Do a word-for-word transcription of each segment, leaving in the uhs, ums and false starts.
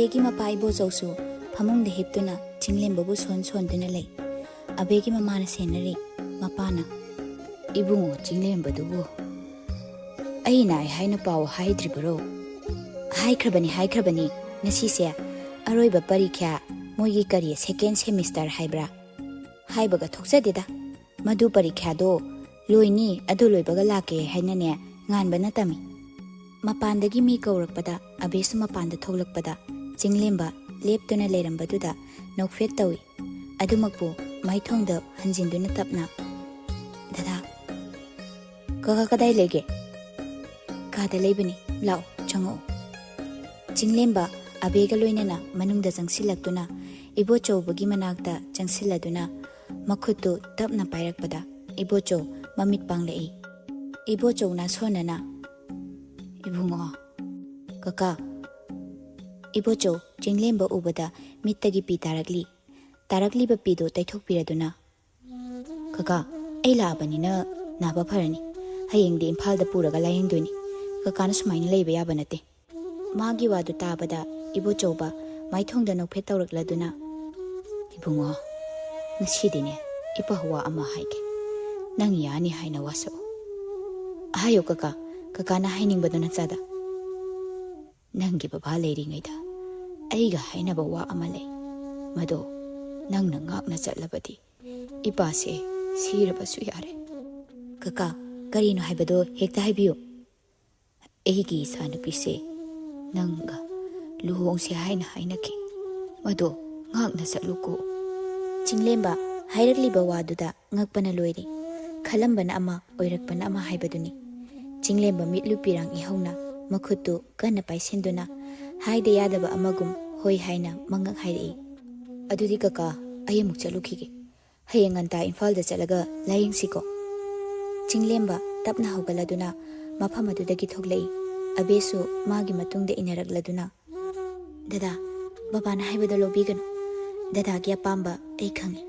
ꯀꯤ ꯃꯄꯥ ꯏꯕꯣꯆꯧꯁꯨ ꯐꯃꯨꯡꯗ ꯍꯤꯞꯇꯨꯅ ꯆꯤꯡꯂꯦꯝꯕꯕꯨ ꯁꯣꯟ ꯁꯣꯟꯗꯨꯅ ꯂꯩ꯫ ꯑꯕꯦꯒꯤ ꯃꯃꯥꯅ ꯁꯦꯟꯅꯔꯤ꯫ ꯃꯄꯥꯅ, "ꯏꯕꯨꯡꯉꯣ ꯆꯤꯡꯂꯦꯝꯕꯗꯨꯕꯨ?" "ꯑꯩ ꯅꯥꯏ ꯍꯥꯏꯅ ꯄꯥꯎ ꯍꯥꯏꯗ꯭ꯔꯤꯕꯔꯣ?" "ꯍꯥꯏꯈ꯭ꯔꯕꯅꯤ, ꯍꯥꯏꯈ꯭ꯔꯕꯅꯤ꯫ ꯉꯁꯤꯁꯦ ꯑꯔꯣꯏꯕ ꯄꯔꯤꯈ꯭ꯌꯥ, ꯃꯣꯏꯒꯤ ꯀꯔꯤ second semester ꯍꯥꯏꯕ꯭ꯔꯥ? ꯍꯥꯏꯕꯒ ꯊꯣꯛꯆꯗꯦꯗ꯫ ꯃꯗꯨ ꯄꯔꯤꯈ꯭ꯌꯥꯗꯣ ꯂꯣꯏꯅꯤ, ꯑꯗꯨ ꯂꯣꯏꯕꯒ ꯂꯥꯛꯀꯦ ꯍꯥꯏꯅꯅꯦ ꯉꯥꯟꯕꯅ ꯇꯝꯃꯤ꯫" ꯃꯄꯥꯟꯗꯒꯤ ꯃꯤ ꯀꯧꯔꯛꯄꯗ ꯑꯕꯦꯁꯨ ꯃꯄꯥꯟꯗ ꯊꯣꯛꯂꯛꯄꯗ ꯆꯤꯡꯂꯦꯝꯕ ꯂꯦꯞꯇꯨꯅ ꯂꯩꯔꯝꯕꯗꯨꯗ ꯅꯣꯛꯐꯦꯠ ꯇꯧꯏ꯫ ꯑꯗꯨꯃꯛꯄꯨ ꯃꯥꯏꯊꯣꯡꯗ ꯍꯟꯖꯤꯟꯗꯨꯅ ꯇꯞꯅ, "ꯗꯗꯥ, ꯀꯀꯥ ꯀꯗꯥꯏ ꯂꯩꯒꯦ?" "ꯀꯥꯗ ꯂꯩꯕꯅꯤ, ꯂꯥꯛꯑꯣ, ꯆꯪꯉꯛꯑꯣ꯫" ꯆꯤꯡꯂꯦꯝꯕ ꯑꯕꯦꯒ ꯂꯣꯏꯅꯅ ꯃꯅꯨꯡꯗ ꯆꯪꯁꯤꯜꯂꯛꯇꯨꯅ ꯏꯕꯣꯆꯧꯕꯒꯤ ꯃꯅꯥꯛꯇ ꯆꯪꯁꯤꯜꯂꯗꯨꯅ ꯃꯈꯨꯠꯇꯨ ꯇꯞꯅ ꯄꯥꯏꯔꯛꯄꯗ ꯏꯕꯣꯆꯧ ꯃꯃꯤꯠ ꯄꯥꯡꯂꯛꯏ꯫ ꯏꯕꯣꯆꯧꯅ ꯁꯣꯟꯅꯅ, "ꯏꯕꯨꯡꯉꯣ, ꯀꯀꯥ꯫" ꯏꯕꯣꯆꯧ ꯆꯤꯡꯂꯦꯝꯕ ꯎꯕꯗ ꯃꯤꯠꯇꯒꯤ ꯄꯤ ꯇꯥꯔꯛꯂꯤ꯫ ꯇꯥꯔꯛꯂꯤꯕ ꯄꯤꯗꯨ ꯇꯩꯊꯣꯛꯄꯤꯔꯗꯨꯅ, "ꯀꯀꯥ, ꯑꯩ ꯂꯥꯛꯑꯕꯅꯤꯅ ꯅꯥꯕ ꯐꯔꯅꯤ꯫ ꯍꯌꯦꯡꯗꯤ ꯏꯝꯐꯥꯜꯗ ꯄꯨꯔꯒ ꯂꯥꯌꯦꯡꯗꯣꯏꯅꯤ꯫ ꯀꯀꯥꯅ ꯁꯨꯃꯥꯏꯅ ꯂꯩꯕ ꯌꯥꯕ ꯅꯠꯇꯦ꯫" ꯃꯥꯒꯤ ꯋꯥꯗꯨ ꯇꯥꯕꯗ ꯏꯕꯣꯆꯧꯕ ꯃꯥꯏꯊꯣꯡꯗ ꯅꯣꯛꯐꯦꯠ ꯇꯧꯔꯛꯂꯗꯨꯅ, "ꯏꯕꯨꯡꯉꯣ, ꯉꯁꯤꯗꯤꯅꯦ ꯏꯄꯥ ꯋꯥ ꯑꯃ ꯍꯥꯏꯒꯦ꯫ ꯅꯪ ꯌꯥꯅꯤ ꯍꯥꯏꯅ ꯋꯥꯁꯛꯎ꯫" "ꯍꯥꯏꯌꯨ ꯀꯀꯥ, ꯀꯀꯥꯅ ꯍꯥꯏꯅꯤꯡꯕꯗꯨ ꯅꯆꯥꯗ꯫" "ꯅꯪꯒꯤ ꯕꯕꯥ ꯂꯩꯔꯤꯉꯩꯗ ꯑꯩꯒ ꯍꯥꯏꯅꯕ ꯋꯥ ꯑꯃ ꯂꯩ꯫ ꯃꯗꯣ ꯅꯪꯅ ꯉꯥꯛꯅ ꯆꯠꯂꯕꯗꯤ ꯏꯄꯥꯁꯦ ꯁꯤꯔꯕꯁꯨ ꯌꯥꯔꯦ꯫" "ꯀꯀꯥ, ꯀꯔꯤꯅꯣ ꯍꯥꯏꯕꯗꯣ ꯍꯦꯛꯇ ꯍꯥꯏꯕꯤꯌꯨ꯫" "ꯑꯩꯒꯤ ꯏꯆꯥꯅꯨꯄꯤꯁꯦ ꯅꯪꯒ ꯂꯨꯍꯣꯡꯁꯦ ꯍꯥꯏꯅ ꯍꯥꯏꯅꯈꯤ꯫ ꯃꯗꯣ ꯉꯥꯛꯅ ꯆꯠꯂꯨꯀꯣ꯫" ꯆꯤꯡꯂꯦꯝꯕ ꯍꯥꯏꯔꯛꯂꯤꯕ ꯋꯥꯗꯨꯗ ꯉꯛꯄꯅ ꯂꯣꯏꯔꯦ꯫ ꯈꯜꯂꯝꯕꯅ ꯑꯃ, ꯑꯣꯏꯔꯛꯄꯅ ꯑꯃ ꯍꯥꯏꯕꯗꯨꯅꯤ꯫ ꯆꯤꯡꯂꯦꯝꯕ ꯃꯤꯠꯂꯨ ꯄꯤꯔꯥꯡ ꯏꯍꯧꯅ ꯃꯈꯨꯠꯇꯨ ꯀꯟꯅ ꯄꯥꯏꯁꯤꯟꯗꯨꯅ ꯍꯥꯏꯗ ꯌꯥꯗꯕ ꯑꯃꯒꯨꯝ ꯍꯣꯏ ꯍꯥꯏꯅ ꯃꯉꯛ ꯍꯥꯏꯔꯛꯏ꯫ "ꯑꯗꯨꯗꯤ ꯀꯀꯥ, ꯑꯩ ꯑꯃꯨꯛ ꯆꯠꯂꯨꯈꯤꯒꯦ꯫ ꯍꯌꯦꯡ ꯉꯟꯇꯥ ꯏꯝꯐꯥꯜꯗ ꯆꯠꯂꯒ ꯂꯥꯌꯦꯡꯁꯤꯀꯣ꯫" ꯆꯤꯡꯂꯦꯝꯕ ꯇꯞꯅ ꯍꯧꯒꯠꯂꯗꯨꯅ ꯃꯐꯝ ꯑꯗꯨꯗꯒꯤ ꯊꯣꯛꯂꯛꯏ꯫ ꯑꯕꯦꯁꯨ ꯃꯥꯒꯤ ꯃꯇꯨꯡꯗ ꯏꯟꯅꯔꯛꯂꯗꯨꯅ, "ꯗꯗꯥ, ꯕꯕꯥꯅ ꯍꯥꯏꯕꯗꯣ ꯂꯧꯕꯤꯒꯅꯨ꯫ ꯗꯗꯥꯒꯤ ꯑꯄꯥꯝꯕ ꯑꯩ ꯈꯪꯏ꯫"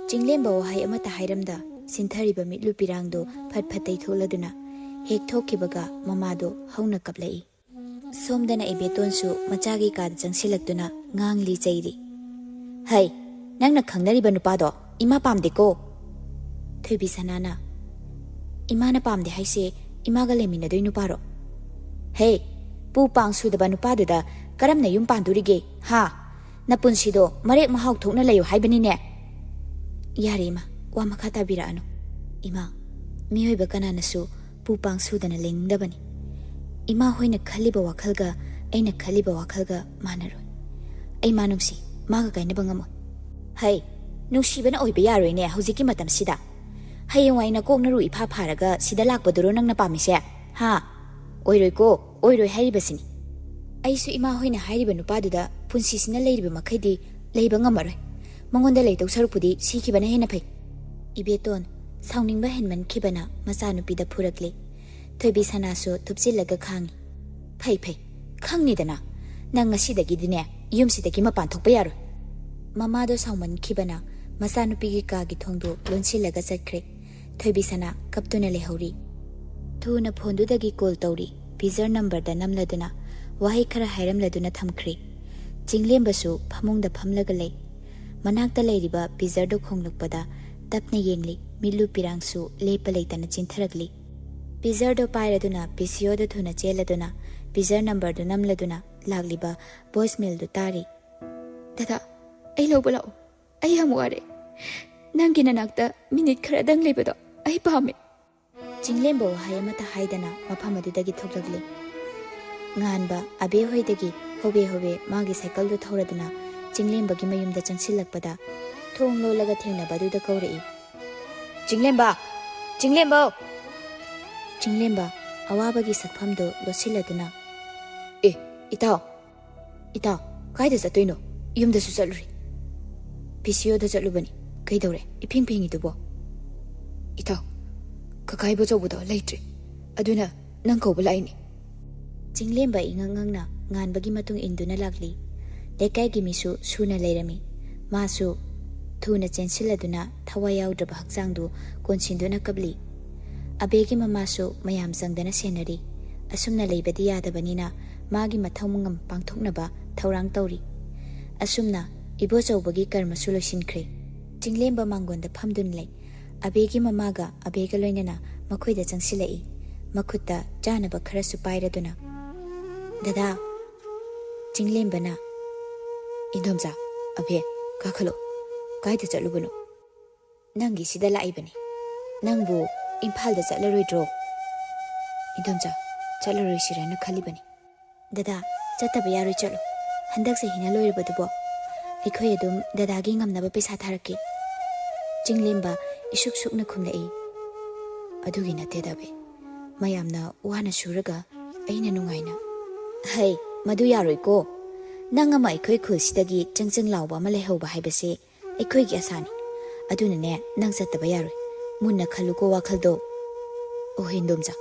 ꯆꯤꯡꯂꯦꯝꯕ ꯋꯥꯍꯩ ꯑꯃꯠꯇ ꯍꯥꯏꯔꯝꯗ ꯁꯤꯟꯊꯔꯤꯕ ꯃꯤꯠꯂꯨ ꯄꯤꯔꯥꯡꯗꯨ ꯐꯠ ꯐꯠ ꯇꯩꯊꯣꯛꯂꯗꯨꯅ ꯍꯦꯛ ꯊꯣꯛꯈꯤꯕꯒ ꯃꯃꯥꯗꯣ ꯍꯧꯅ ꯀꯞꯂꯛꯏ꯫ ꯁꯣꯝꯗꯅ ꯏꯕꯦꯇꯣꯟꯁꯨ ꯃꯆꯥꯒꯤ ꯀꯥꯗ ꯆꯪꯁꯤꯜꯂꯛꯇꯨꯅ ꯉꯥꯡꯂꯤ ꯆꯩꯔꯤ꯫ "ꯍꯩ, ꯅꯪꯅ ꯈꯪꯅꯔꯤꯕ ꯅꯨꯄꯥꯗꯣ ꯏꯃꯥ ꯄꯥꯝꯗꯦꯀꯣ!" ꯊꯣꯏꯕꯤ ꯁꯅꯥꯅ, "ꯏꯃꯥꯅ ꯄꯥꯝꯗꯦ ꯍꯥꯏꯁꯦ ꯏꯃꯥꯒ ꯂꯩꯃꯤꯟꯅꯗꯣꯏ ꯅꯨꯄꯥꯔꯣ? ꯍꯦ, ꯄꯨ ꯄꯥꯡ ꯁꯨꯗꯕ ꯅꯨꯄꯥꯗꯨꯗ ꯀꯔꯝꯅ ꯌꯨꯝ ꯄꯥꯟꯗꯣꯔꯤꯒꯦ, ꯍꯥ? ꯅꯄꯨꯟꯁꯤꯗꯣ ꯃꯔꯦꯛ ꯃꯍꯥꯎ ꯊꯣꯛꯅ ꯂꯩꯌꯨ ꯍꯥꯏꯕꯅꯤꯅꯦ!" "ꯌꯥꯔꯦ ꯏꯃꯥ, ꯋꯥ ꯃꯈꯥ ꯇꯥꯕꯤꯔꯛꯑꯅꯨ꯫ ꯏꯃꯥ, ꯃꯤꯑꯣꯏꯕ ꯀꯅꯥꯅꯁꯨ ꯄꯨ ꯄꯥꯡ ꯁꯨꯗꯅ ꯂꯩꯅꯤꯡꯗꯕꯅꯤ꯫ ꯏꯃꯥ ꯍꯣꯏꯅ ꯈꯜꯂꯤꯕ ꯋꯥꯈꯜꯒ ꯑꯩꯅ ꯈꯜꯂꯤꯕ ꯋꯥꯈꯜꯒ ꯃꯥꯟꯅꯔꯣꯏ꯫ ꯑꯩ ꯃꯥ ꯅꯨꯡꯁꯤ, ꯃꯥꯒ ꯀꯥꯏꯅꯕ ꯉꯝꯃꯣꯏ꯫" "ꯍꯩ, ꯅꯨꯡꯁꯤꯕꯅ ꯑꯣꯏꯕ ꯌꯥꯔꯣꯏꯅꯦ ꯍꯧꯖꯤꯛꯀꯤ ꯃꯇꯝꯁꯤꯗ꯫ ꯍꯌꯦꯡꯋꯥꯏ ꯅꯀꯣꯛ ꯅꯔꯨ ꯏꯐꯥ ꯐꯥꯔꯒ ꯁꯤꯗ ꯂꯥꯛꯄꯗꯨꯔꯣ ꯅꯪꯅ ꯄꯥꯝꯃꯤꯁꯦ? ꯍꯥ? ꯑꯣꯏꯔꯣꯏꯀꯣ, ꯑꯣꯏꯔꯣꯏ ꯍꯥꯏꯔꯤꯕꯁꯤꯅꯤ꯫ ꯑꯩꯁꯨ ꯏꯃꯥ ꯍꯣꯏꯅ ꯍꯥꯏꯔꯤꯕ ꯅꯨꯄꯥꯗꯨꯗ ꯄꯨꯟꯁꯤꯁꯤꯅ ꯂꯩꯔꯤꯕ ꯃꯈꯩꯗꯤ ꯂꯩꯕ ꯉꯝꯃꯔꯣꯏ꯫ ꯃꯉꯣꯟꯗ ꯂꯩꯗꯧ ꯁꯔꯨꯛꯄꯨꯗꯤ ꯁꯤꯈꯤꯕꯅ ꯍꯦꯟꯅ ꯐꯩ꯫" ꯏꯕꯦꯇꯣꯟ, ꯁꯥꯎꯅꯤꯡꯕ ꯍꯦꯟꯃꯟꯈꯤꯕꯅ ꯃꯆꯥꯅꯨꯄꯤꯗ ꯐꯨꯔꯛꯂꯦ꯫ ꯊꯣꯏꯕꯤ ꯁꯅꯥꯁꯨ ꯊꯨꯞꯆꯤꯜꯂꯒ ꯈꯥꯡꯉꯤ꯫ "ꯐꯩ, ꯐꯩ, ꯈꯪꯅꯤꯗꯅ꯫ ꯅꯪ ꯉꯁꯤꯗꯒꯤꯗꯤꯅꯦ ꯌꯨꯝꯁꯤꯗꯒꯤ ꯃꯄꯥꯟ ꯊꯣꯛꯄ ꯌꯥꯔꯣꯏ꯫" ꯃꯃꯥꯗꯣ ꯁꯥꯎꯃꯟꯈꯤꯕꯅ ꯃꯆꯥꯅꯨꯄꯤꯒꯤ ꯀꯥꯒꯤ ꯊꯣꯡꯗꯨ ꯂꯣꯟꯁꯤꯜꯂꯒ ꯆꯠꯈ꯭ꯔꯦ꯫ ꯊꯣꯏꯕꯤ ꯁꯅꯥ ꯀꯞꯇꯨꯅ ꯂꯩꯍꯧꯔꯤ꯫ ꯊꯨꯅ ꯐꯣꯟꯗꯨꯗꯒꯤ ꯀꯣꯜ ꯇꯧꯔꯤ꯫ ꯄꯤꯖꯔ ꯅꯝꯕꯔꯗ ꯅꯝꯂꯗꯨꯅ ꯋꯥꯍꯩ ꯈꯔ ꯍꯥꯏꯔꯝꯂꯗꯨꯅ ꯊꯝꯈ꯭ꯔꯦ꯫ ꯆꯤꯡꯂꯦꯝꯕꯁꯨ ꯐꯃꯨꯡꯗ ꯐꯝꯂꯒ ꯂꯩ꯫ ꯃꯅꯥꯛꯇ ꯂꯩꯔꯤꯕ ꯄꯤꯖꯔꯗꯨ ꯈꯣꯡꯂꯛꯄꯗ ꯇꯞꯅ ꯌꯦꯡꯂꯤ꯫ ꯃꯤꯠꯂꯨ ꯄꯤꯔꯥꯡꯁꯨ ꯂꯦꯞꯄ ꯂꯩꯇꯅ ꯆꯤꯟꯊꯔꯛꯂꯤ꯫ ꯄꯤꯖꯔꯗꯨ ꯄꯥꯏꯔꯗꯨꯅ ꯄꯤ ꯁꯤ ꯑꯣꯗ ꯊꯨꯅ ꯆꯦꯜꯂꯗꯨꯅ ꯄꯤꯖꯔ ꯅꯝꯕꯔꯗꯨ ꯅꯝꯂꯗꯨꯅ ꯂꯥꯛꯂꯤꯕ ꯚꯣꯏꯁ ꯃꯦꯜꯗꯨ ꯇꯥꯔꯤ꯫ "ꯗꯗꯥ, ꯑꯩ ꯂꯧꯕ ꯂꯥꯛꯑꯣ꯫ ꯑꯩ ꯌꯥꯝ ꯋꯥꯔꯦ꯫ ꯅꯪꯒꯤ ꯅꯅꯥꯛꯇ ꯃꯤꯅꯤꯠ ꯈꯔꯗꯪ ꯂꯩꯕꯗꯣ ꯑꯩ ꯄꯥꯝꯃꯦ꯫" ꯆꯤꯡꯂꯦꯝꯕ ꯋꯥꯍꯩ ꯑꯃꯠꯇ ꯍꯥꯏꯗꯅ ꯃꯐꯝ ꯑꯗꯨꯗꯒꯤ ꯊꯣꯛꯂꯛꯂꯤ꯫ ꯉꯥꯟꯕ ꯑꯕꯦ ꯍꯣꯏꯗꯒꯤ ꯍꯣꯕꯦ ꯍꯣꯕꯦ ꯃꯥꯒꯤ ꯁꯥꯏꯀꯜꯗꯨ ꯊꯧꯔꯗꯨꯅ ꯆꯤꯡꯂꯦꯝꯕꯒꯤ ꯃꯌꯨꯝꯗ ꯆꯪꯁꯤꯜꯂꯛꯄꯗ ꯊꯣꯡ ꯂꯣꯜꯂꯒ ꯊꯦꯡꯅꯕ ꯑꯗꯨꯗ ꯀꯧꯔꯛꯏ꯫ "ꯆꯤꯡꯂꯦꯝꯕ! ꯆꯤꯡꯂꯦꯝꯕꯧ!" ꯆꯤꯡꯂꯦꯝꯕ ꯑꯋꯥꯕꯒꯤ ꯁꯛꯐꯝꯗꯨ ꯂꯣꯠꯁꯤꯜꯂꯗꯨꯅ, "ꯑꯦ, ꯏꯇꯥꯎ!" "ꯏꯇꯥꯎ, ꯀꯥꯏꯗ ꯆꯠꯇꯣꯏꯅꯣ? ꯌꯨꯝꯗꯁꯨ ꯆꯠꯂꯨꯔꯦ꯫" "ꯄꯤ ꯁꯤ ꯑꯣꯗ ꯆꯠꯂꯨꯕꯅꯤ꯫ ꯀꯩꯗꯧꯔꯦ ꯏꯐꯤꯡ ꯐꯤꯡꯉꯤꯗꯨꯕꯣ?" "ꯏꯇꯥꯎ, ꯀꯀꯥ ꯏꯕꯣꯆꯧꯕꯗꯣ ꯂꯩꯇ꯭ꯔꯦ꯫ ꯑꯗꯨꯅ ꯅꯪ ꯀꯧꯕ ꯂꯥꯛꯏꯅꯤ꯫" ꯆꯤꯡꯂꯦꯝꯕ ꯏꯉꯛ ꯉꯛꯅ ꯉꯥꯟꯕꯒꯤ ꯃꯇꯨꯡ ꯏꯟꯗꯨꯅ ꯂꯥꯛꯂꯤ꯫ ꯂꯩꯀꯥꯏꯒꯤ ꯃꯤꯁꯨ ꯁꯨꯅ ꯂꯩꯔꯝꯃꯤ꯫ ꯃꯥꯁꯨ ꯊꯨꯅ ꯆꯦꯟꯁꯤꯜꯂꯗꯨꯅ ꯊꯋꯥꯏ ꯌꯥꯎꯗ꯭ꯔꯕ ꯍꯛꯆꯥꯡꯗꯨ ꯀꯣꯟꯁꯤꯟꯗꯨꯅ ꯀꯞꯂꯤ꯫ ꯑꯕꯦꯒꯤ ꯃꯃꯥꯁꯨ ꯃꯌꯥꯝ ꯆꯪꯗꯅ ꯁꯦꯟꯅꯔꯤ꯫ ꯑꯁꯨꯝꯅ ꯂꯩꯕꯗꯤ ꯌꯥꯗꯕꯅꯤꯅ ꯃꯥꯒꯤ ꯃꯊꯧ ꯃꯉꯝ ꯄꯥꯡꯊꯣꯛꯅꯕ ꯊꯧꯔꯥꯡ ꯇꯧꯔꯤ꯫ ꯑꯁꯨꯝꯅ ꯏꯕꯣꯆꯧꯕꯒꯤ ꯀꯔꯃꯁꯨ ꯂꯣꯏꯁꯤꯟꯈ꯭ꯔꯦ꯫ ꯆꯤꯡꯂꯦꯝꯕ ꯃꯥꯡꯒꯣꯟꯗ ꯐꯝꯗꯨꯅ ꯂꯩ꯫ ꯑꯕꯦꯒꯤ ꯃꯃꯥꯒ ꯑꯕꯦꯒ ꯂꯣꯏꯅꯅ ꯃꯈꯣꯏꯗ ꯆꯪꯁꯤꯜꯂꯛꯏ꯫ ꯃꯈꯨꯠꯇ ꯆꯥꯅꯕ ꯈꯔꯁꯨ ꯄꯥꯏꯔꯗꯨꯅ꯫ "ꯗꯗꯥ!" ꯆꯤꯡꯂꯦꯝꯕꯅ, "ꯏꯟꯗꯣꯝꯆꯥ, ꯑꯕꯦ, ꯀꯥꯈꯠꯂꯣ꯫ ꯀꯥꯏꯗ ꯆꯠꯂꯨꯕꯅꯣ?" "ꯅꯪꯒꯤ ꯁꯤꯗ ꯂꯥꯛꯏꯕꯅꯤ꯫ ꯅꯪꯕꯨ ꯏꯝꯐꯥꯜꯗ ꯆꯠꯂꯔꯣꯏꯗ꯭ꯔꯣ?" "ꯏꯟꯗꯣꯝꯆꯥ, ꯆꯠꯂꯔꯣꯏꯁꯤꯔꯅ ꯈꯜꯂꯤꯕꯅꯤ꯫" "ꯗꯗꯥ, ꯆꯠꯇꯕ ꯌꯥꯔꯣꯏ, ꯆꯠꯂꯣ꯫ ꯍꯟꯗꯛ ꯆꯍꯤꯅ ꯂꯣꯏꯔꯕꯗꯨꯕꯣ꯫ ꯑꯩꯈꯣꯏ ꯑꯗꯨꯝ ꯗꯗꯥꯒꯤ ꯉꯝꯅꯕ ꯄꯩꯁꯥ ꯊꯥꯔꯛꯀꯦ꯫" ꯆꯤꯡꯂꯦꯝꯕ ꯏꯁꯨꯛ ꯁꯨꯛꯅ ꯈꯨꯝꯂꯛꯏ꯫ "ꯑꯗꯨꯒꯤ ꯅꯠꯇꯦꯗ ꯑꯕꯦ꯫ ꯃꯌꯥꯝꯅ ꯋꯥꯅ ꯁꯨꯔꯒ ꯑꯩꯅ ꯅꯨꯡꯉꯥꯏꯅ꯫" "ꯍꯩ, ꯃꯗꯨ ꯌꯥꯔꯣꯏꯀꯣ꯫ ꯅꯪ ꯑꯃ ꯑꯩꯈꯣꯏ ꯈꯨꯜꯁꯤꯗꯒꯤ ꯆꯪ ꯆꯪ ꯂꯥꯎꯕ ꯑꯃ ꯂꯩꯍꯧꯕ ꯍꯥꯏꯕꯁꯤ ꯑꯩꯈꯣꯏꯒꯤ ꯑꯁꯥꯅꯤ꯫ ꯑꯗꯨꯅꯅꯦ, ꯅꯪ ꯆꯠꯇꯕ ꯌꯥꯔꯣꯏ꯫ ꯃꯨꯟꯅ ꯈꯜꯂꯨꯀꯣ ꯋꯥꯈꯜꯗꯣ꯫" "ꯑꯣ, ꯏꯟꯗꯣꯝꯆꯥ꯫"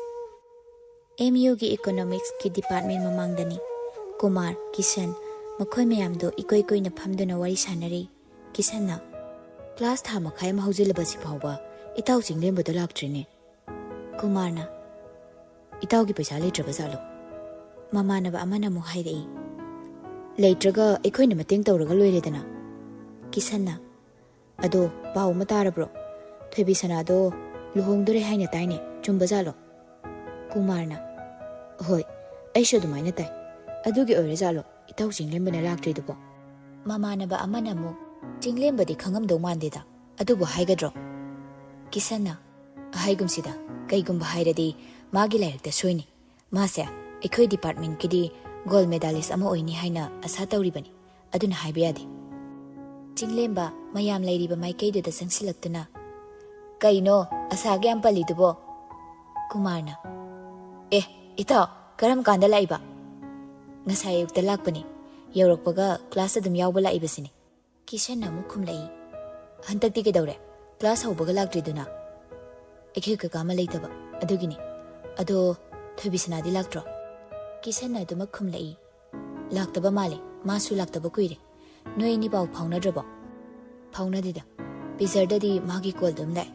ꯑꯦꯝ ꯌꯨꯒꯤ ꯏꯀꯣꯅꯣꯃꯤꯛꯁꯀꯤ ꯗꯤꯄꯥꯔꯠꯃꯦꯟ ꯃꯃꯥꯡꯗꯅꯤ꯫ ꯀꯨꯃꯥꯔ, ꯀꯤꯁꯟ, ꯃꯈꯣꯏ ꯃꯌꯥꯝꯗꯣ ꯏꯀꯣꯏ ꯀꯣꯏꯅ ꯐꯝꯗꯨꯅ ꯋꯥꯔꯤ ꯁꯥꯟꯅꯔꯤ꯫ ꯀꯤꯁꯟꯅ, "ꯀ꯭ꯂꯥꯁ ꯊꯥ ꯃꯈꯥꯏ ꯑꯃ ꯍꯧꯖꯤꯜꯂꯕꯁꯤ ꯐꯥꯎꯕ ꯏꯇꯥꯎ ꯆꯤꯡꯂꯦꯝꯕꯗꯣ ꯂꯥꯛꯇ꯭ꯔꯤꯅꯦ꯫" ꯀꯨꯃꯥꯔꯅ, "ꯏꯇꯥꯎꯒꯤ ꯄꯩꯁꯥ ꯂꯩꯇ꯭ꯔꯕ ꯖꯥꯠꯂꯣ?" ꯃꯃꯥꯟꯅꯕ ꯑꯃꯅ ꯑꯃꯨꯛ ꯍꯥꯏꯔꯛꯏ, "ꯂꯩꯇ꯭ꯔꯒ ꯑꯩꯈꯣꯏꯅ ꯃꯇꯦꯡ ꯇꯧꯔꯒ ꯂꯣꯏꯔꯦꯗꯅ꯫" ꯀꯤꯁꯟꯅ, "ꯑꯗꯣ ꯄꯥꯎ ꯑꯃ ꯇꯥꯔꯕ꯭ꯔꯣ? ꯊꯣꯏꯕꯤ ꯁꯅꯥꯗꯣ ꯂꯨꯍꯣꯡꯗꯣꯔꯦ ꯍꯥꯏꯅ ꯇꯥꯏꯅꯦ, ꯆꯨꯝꯕ ꯖꯥꯠꯂꯣ?" ꯀꯨꯃꯥꯔꯅ, "ꯍꯣꯏ, ꯑꯩꯁꯨ ꯑꯗꯨꯃꯥꯏꯅ ꯇꯥꯏ꯫ ꯑꯗꯨꯒꯤ ꯑꯣꯏꯔ ꯖꯥꯠꯂꯣ ꯏꯇꯥꯎ ꯆꯤꯡꯂꯦꯝꯕꯅ ꯂꯥꯛꯇ꯭ꯔꯤꯗꯨꯕꯣ?" ꯃꯃꯥꯟꯅꯕ ꯑꯃꯅ ꯑꯃꯨꯛ, "ꯆꯤꯡꯂꯦꯝꯕꯗꯤ ꯈꯪꯉꯝꯗꯧ ꯃꯥꯟꯗꯦꯗ, ꯑꯗꯨꯕꯨ ꯍꯥꯏꯒꯗ꯭ꯔꯣ?" ꯀꯤꯁꯟꯅ, "ꯍꯥꯏꯒꯨꯝꯁꯤꯗ, ꯀꯩꯒꯨꯝꯕ ꯍꯥꯏꯔꯗꯤ ꯃꯥꯒꯤ ꯂꯥꯏꯔꯤꯛꯇ ꯁꯣꯏꯅꯤ꯫ ꯃꯥꯁꯦ ꯑꯩꯈꯣꯏ ꯗꯤꯄꯥꯔꯠꯃꯦꯟꯀꯤꯗꯤ ꯒꯣꯜ ꯃꯦꯗꯥꯂꯤꯁ ꯑꯃ ꯑꯣꯏꯅꯤ ꯍꯥꯏꯅ ꯑꯁꯥ ꯇꯧꯔꯤꯕꯅꯤ, ꯑꯗꯨꯅ ꯍꯥꯏꯕ ꯌꯥꯗꯦ꯫" ꯆꯤꯡꯂꯦꯝꯕ ꯃꯌꯥꯝ ꯂꯩꯔꯤꯕ ꯃꯥꯏꯀꯩꯗꯨꯗ ꯆꯪꯁꯤꯜꯂꯛꯇꯨꯅ, "ꯀꯩꯅꯣ ꯑꯁꯥꯒ ꯌꯥꯝ ꯄꯜꯂꯤꯗꯨꯕꯣ?" ꯀꯨꯃꯥꯔꯅ, "ꯑꯦ, ꯏꯇꯥꯎ, ꯀꯔꯝ ꯀꯥꯟꯗ ꯂꯥꯛꯏꯕ?" "ꯉꯁꯥꯏ ꯑꯌꯨꯛꯇ ꯂꯥꯛꯄꯅꯤ꯫ ꯌꯧꯔꯛꯄꯒ ꯀ꯭ꯂꯥꯁ ꯑꯗꯨꯝ ꯌꯥꯎꯕ ꯂꯥꯛꯏꯕꯁꯤꯅꯤ꯫" ꯀꯤꯁꯟꯅ ꯑꯃꯨꯛ ꯈꯨꯝꯂꯛꯏ, "ꯍꯟꯗꯛꯇꯤ ꯀꯩꯗꯧꯔꯦ? ꯀ꯭ꯂꯥꯁ ꯍꯧꯕꯒ ꯂꯥꯛꯇ꯭ꯔꯤꯗꯨꯅ?" "ꯑꯩꯈꯣꯏ ꯀꯀꯥ ꯑꯃ ꯂꯩꯇꯕ, ꯑꯗꯨꯒꯤꯅꯤ꯫ ꯑꯗꯣ ꯊꯣꯏꯕꯤꯁꯅꯥꯗꯤ ꯂꯥꯛꯇ꯭ꯔꯣ?" ꯀꯤꯁꯟꯅ ꯑꯗꯨꯃꯛ ꯈꯨꯝꯂꯛꯏ, "ꯂꯥꯛꯇꯕ ꯃꯥꯜꯂꯦ, ꯃꯥꯁꯨ ꯂꯥꯛꯇꯕ ꯀꯨꯏꯔꯦ꯫ ꯅꯣꯏ ꯑꯅꯤ ꯄꯥꯎ ꯐꯥꯎꯅꯗ꯭ꯔꯕꯣ?" "ꯐꯥꯎꯅꯗꯦꯗ꯫ ꯄꯤꯖꯔꯗꯗꯤ ꯃꯥꯒꯤ ꯀꯣꯜ ꯑꯗꯨꯝ ꯂꯥꯛꯑꯦ꯫